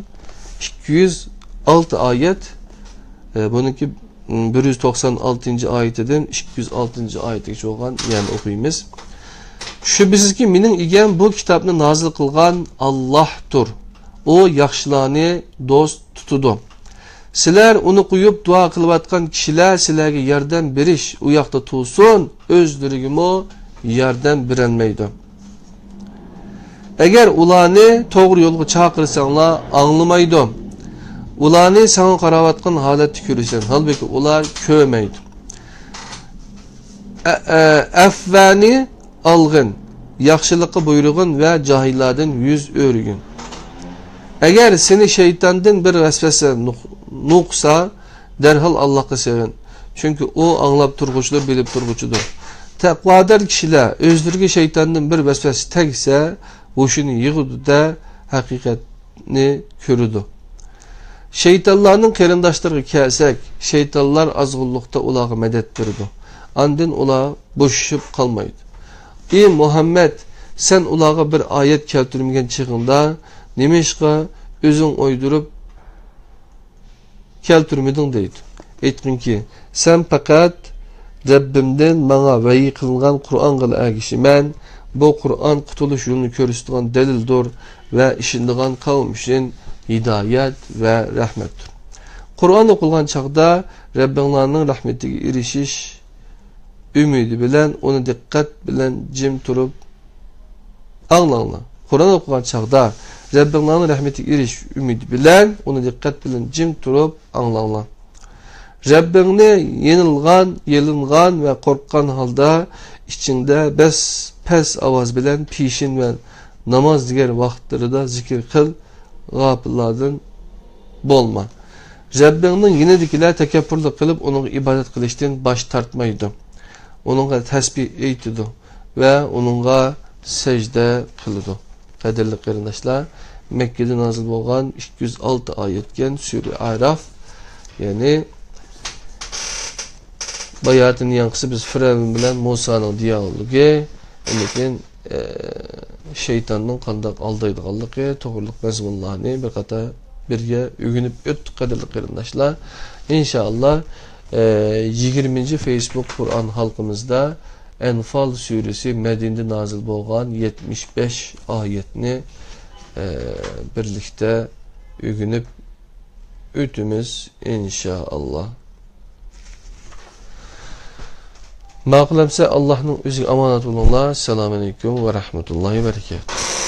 ئىككى يۈز ئالتە ئايەت. ئە، بۇنىڭكى بىر يۈز توقسان ئالتىنچى ئايىتىدىن ئىككى يۈز ئالتىنچى ئايىتىگىچە بولغان يەرنى ئوقۇيمىز. شۈبھىسىزكى، مېنىڭ ئىگەم بۇ كىتابنى نازىل قىلغان ئاللاھتۇر. ئۇ ياخشىلارنى دوست تۇتىدۇ. سىلەر ئۇنى قويۇپ دۇئا قىلىۋاتقان كىشىلەر سىلەرگە ياردەم بېرىش ئۇ ياقتا تۇرسۇن، ئۆزلىرىگىمۇ ياردەم بېرەلمەيدۇ. ئەگەر ئۇلارنى توغرا يولغا چاقىرساڭلار، ئاڭلىمايدۇ. ئۇلارنى ساڭا قاراۋاتقان ھالەتتە كۆرىسەن، ھالبۇكى، ئۇلار كۆرمەيدۇ. ئە-، ئە-، ئەفۋەنى ئالغىن، ياخشىلىققا بۇيرۇغىن ۋە جاھىللاردىن يۈز ئۆرۈگىن. ئەگەر سېنى شەيتاندىن بىر ۋەسۋەسە نۇق-، نۇقسا، دەرھال ئاللاھقا سېغىن. چۈنكى ئۇ ئاڭلاپ تۇرغۇچىدۇر، بىلىپ تۇرغۇچىدۇر. تەقۋادار كىشىلەر ئۆزلىرىگە شەيتاندىن بىر ۋەسۋەسە تەگسە، ھوشىنى يىغىدۇ-دە، ھەقىقەتنى كۆرىدۇ. شەيتانلارنىڭ قېرىنداشلىرىغا كەلسەك، شەيتانلار ئازغۇنلۇقتا ئۇلارغا مەدەت بېرىدۇ. ئاندىن ئۇلار بوشىشىپ قالمايدۇ. ئى مۇھەممەد، سەن ئۇلارغا بىر ئايەت كەلتۈرمىگەن چېغىڭدا، نېمىشقا ئۆزۈڭ ئويدۇرۇپ كەلتۈرمىدىڭ؟ دەيدۇ. ئېيتقىنكى، سەن پەقەت رەببىمدىن ماڭا ۋەھىي قىلىنغان قۇرئانغىلا ئەگىشىمەن. بۇ قۇرئان قۇتۇلۇش يولىنى كۆرسىتىدىغان دەلىلدۇر ۋە ئىشىنىدىغان قەۋم ئۈچۈن ھىدايەت ۋە رەھمەتتۇر. قۇرئان ئوقۇلغان چاغدا رەببىڭلارنىڭ رەھمىتىگە ئېرىشىش ئۈمىدى بىلەن ئۇنى دىققەت بىلەن جىم تۇرۇپ ئاڭلاڭلار. قۇرئان ئوقۇغان چاغدا رەببىڭلارنىڭ رەھمىتىگە ئېرىشىش ئۈمىدى بىلەن ئۇنى دىققەت بىلەن جىم تۇرۇپ ئاڭلاڭلار. رەببىڭنى يېنىلغان، يېلىنغان ۋە قورققان ھالدا ئىچىڭدە بەس-، پەس ئاۋاز بىلەن پېشىن ۋە ناماز دېگەر ۋاقىتلىرىدا زىكىر قىل، غاپىللاردىن بولما. رەببىڭنىڭ يېنىدىكىلەر تەكەببۇرلۇق قىلىپ، ئۇنىڭغا ئىبادەت قىلىشتىن باش تارتمايدۇ. ئۇنىڭغا تەسبىھ ئېيتىدۇ ۋە ئۇنىڭغا سەجدە قىلىدۇ. قەدىرلىك قېرىنداشلار، مەككىدە نازىل بولغان ئىككى يۈز ئالتە ئايەتكەن سۈرە ئەراف، يەنى باياتىنى ياڭقىسى بىز فىرئەۋن بىلەن مۇسانىڭ دىيالوگى، ئاندىن كېيىن، ئە، شەيتاننىڭ قانداق ئالدايدىغانلىقى توغرۇلۇق مەزمۇنلارنى بىر قاتار بىرگە ئۆگىنىپ ئۆتتۇق، قەدىرلىك قېرىنداشلار. ئىنشائاللا، ئە، يىگىرمىنچى فېيسبۇك قۇرئان ھالقىمىزدا ئەنفال سۈرىسى مەدىنىدە نازىل بولغان يەتمىش بەش ئايەتنى، ئە، بىرلىكتە ئۆگىنىپ ئۆتىمىز، ئىنشائاللا. ماقۇل ئەمسە، ئاللاھنىڭ ئۆزىگە ئامانەت بولۇڭلار. ئەسسالامۇ ئەلەيكۇم ۋە رەھمەتۇللاھى ۋە بەرىكاتۇھ.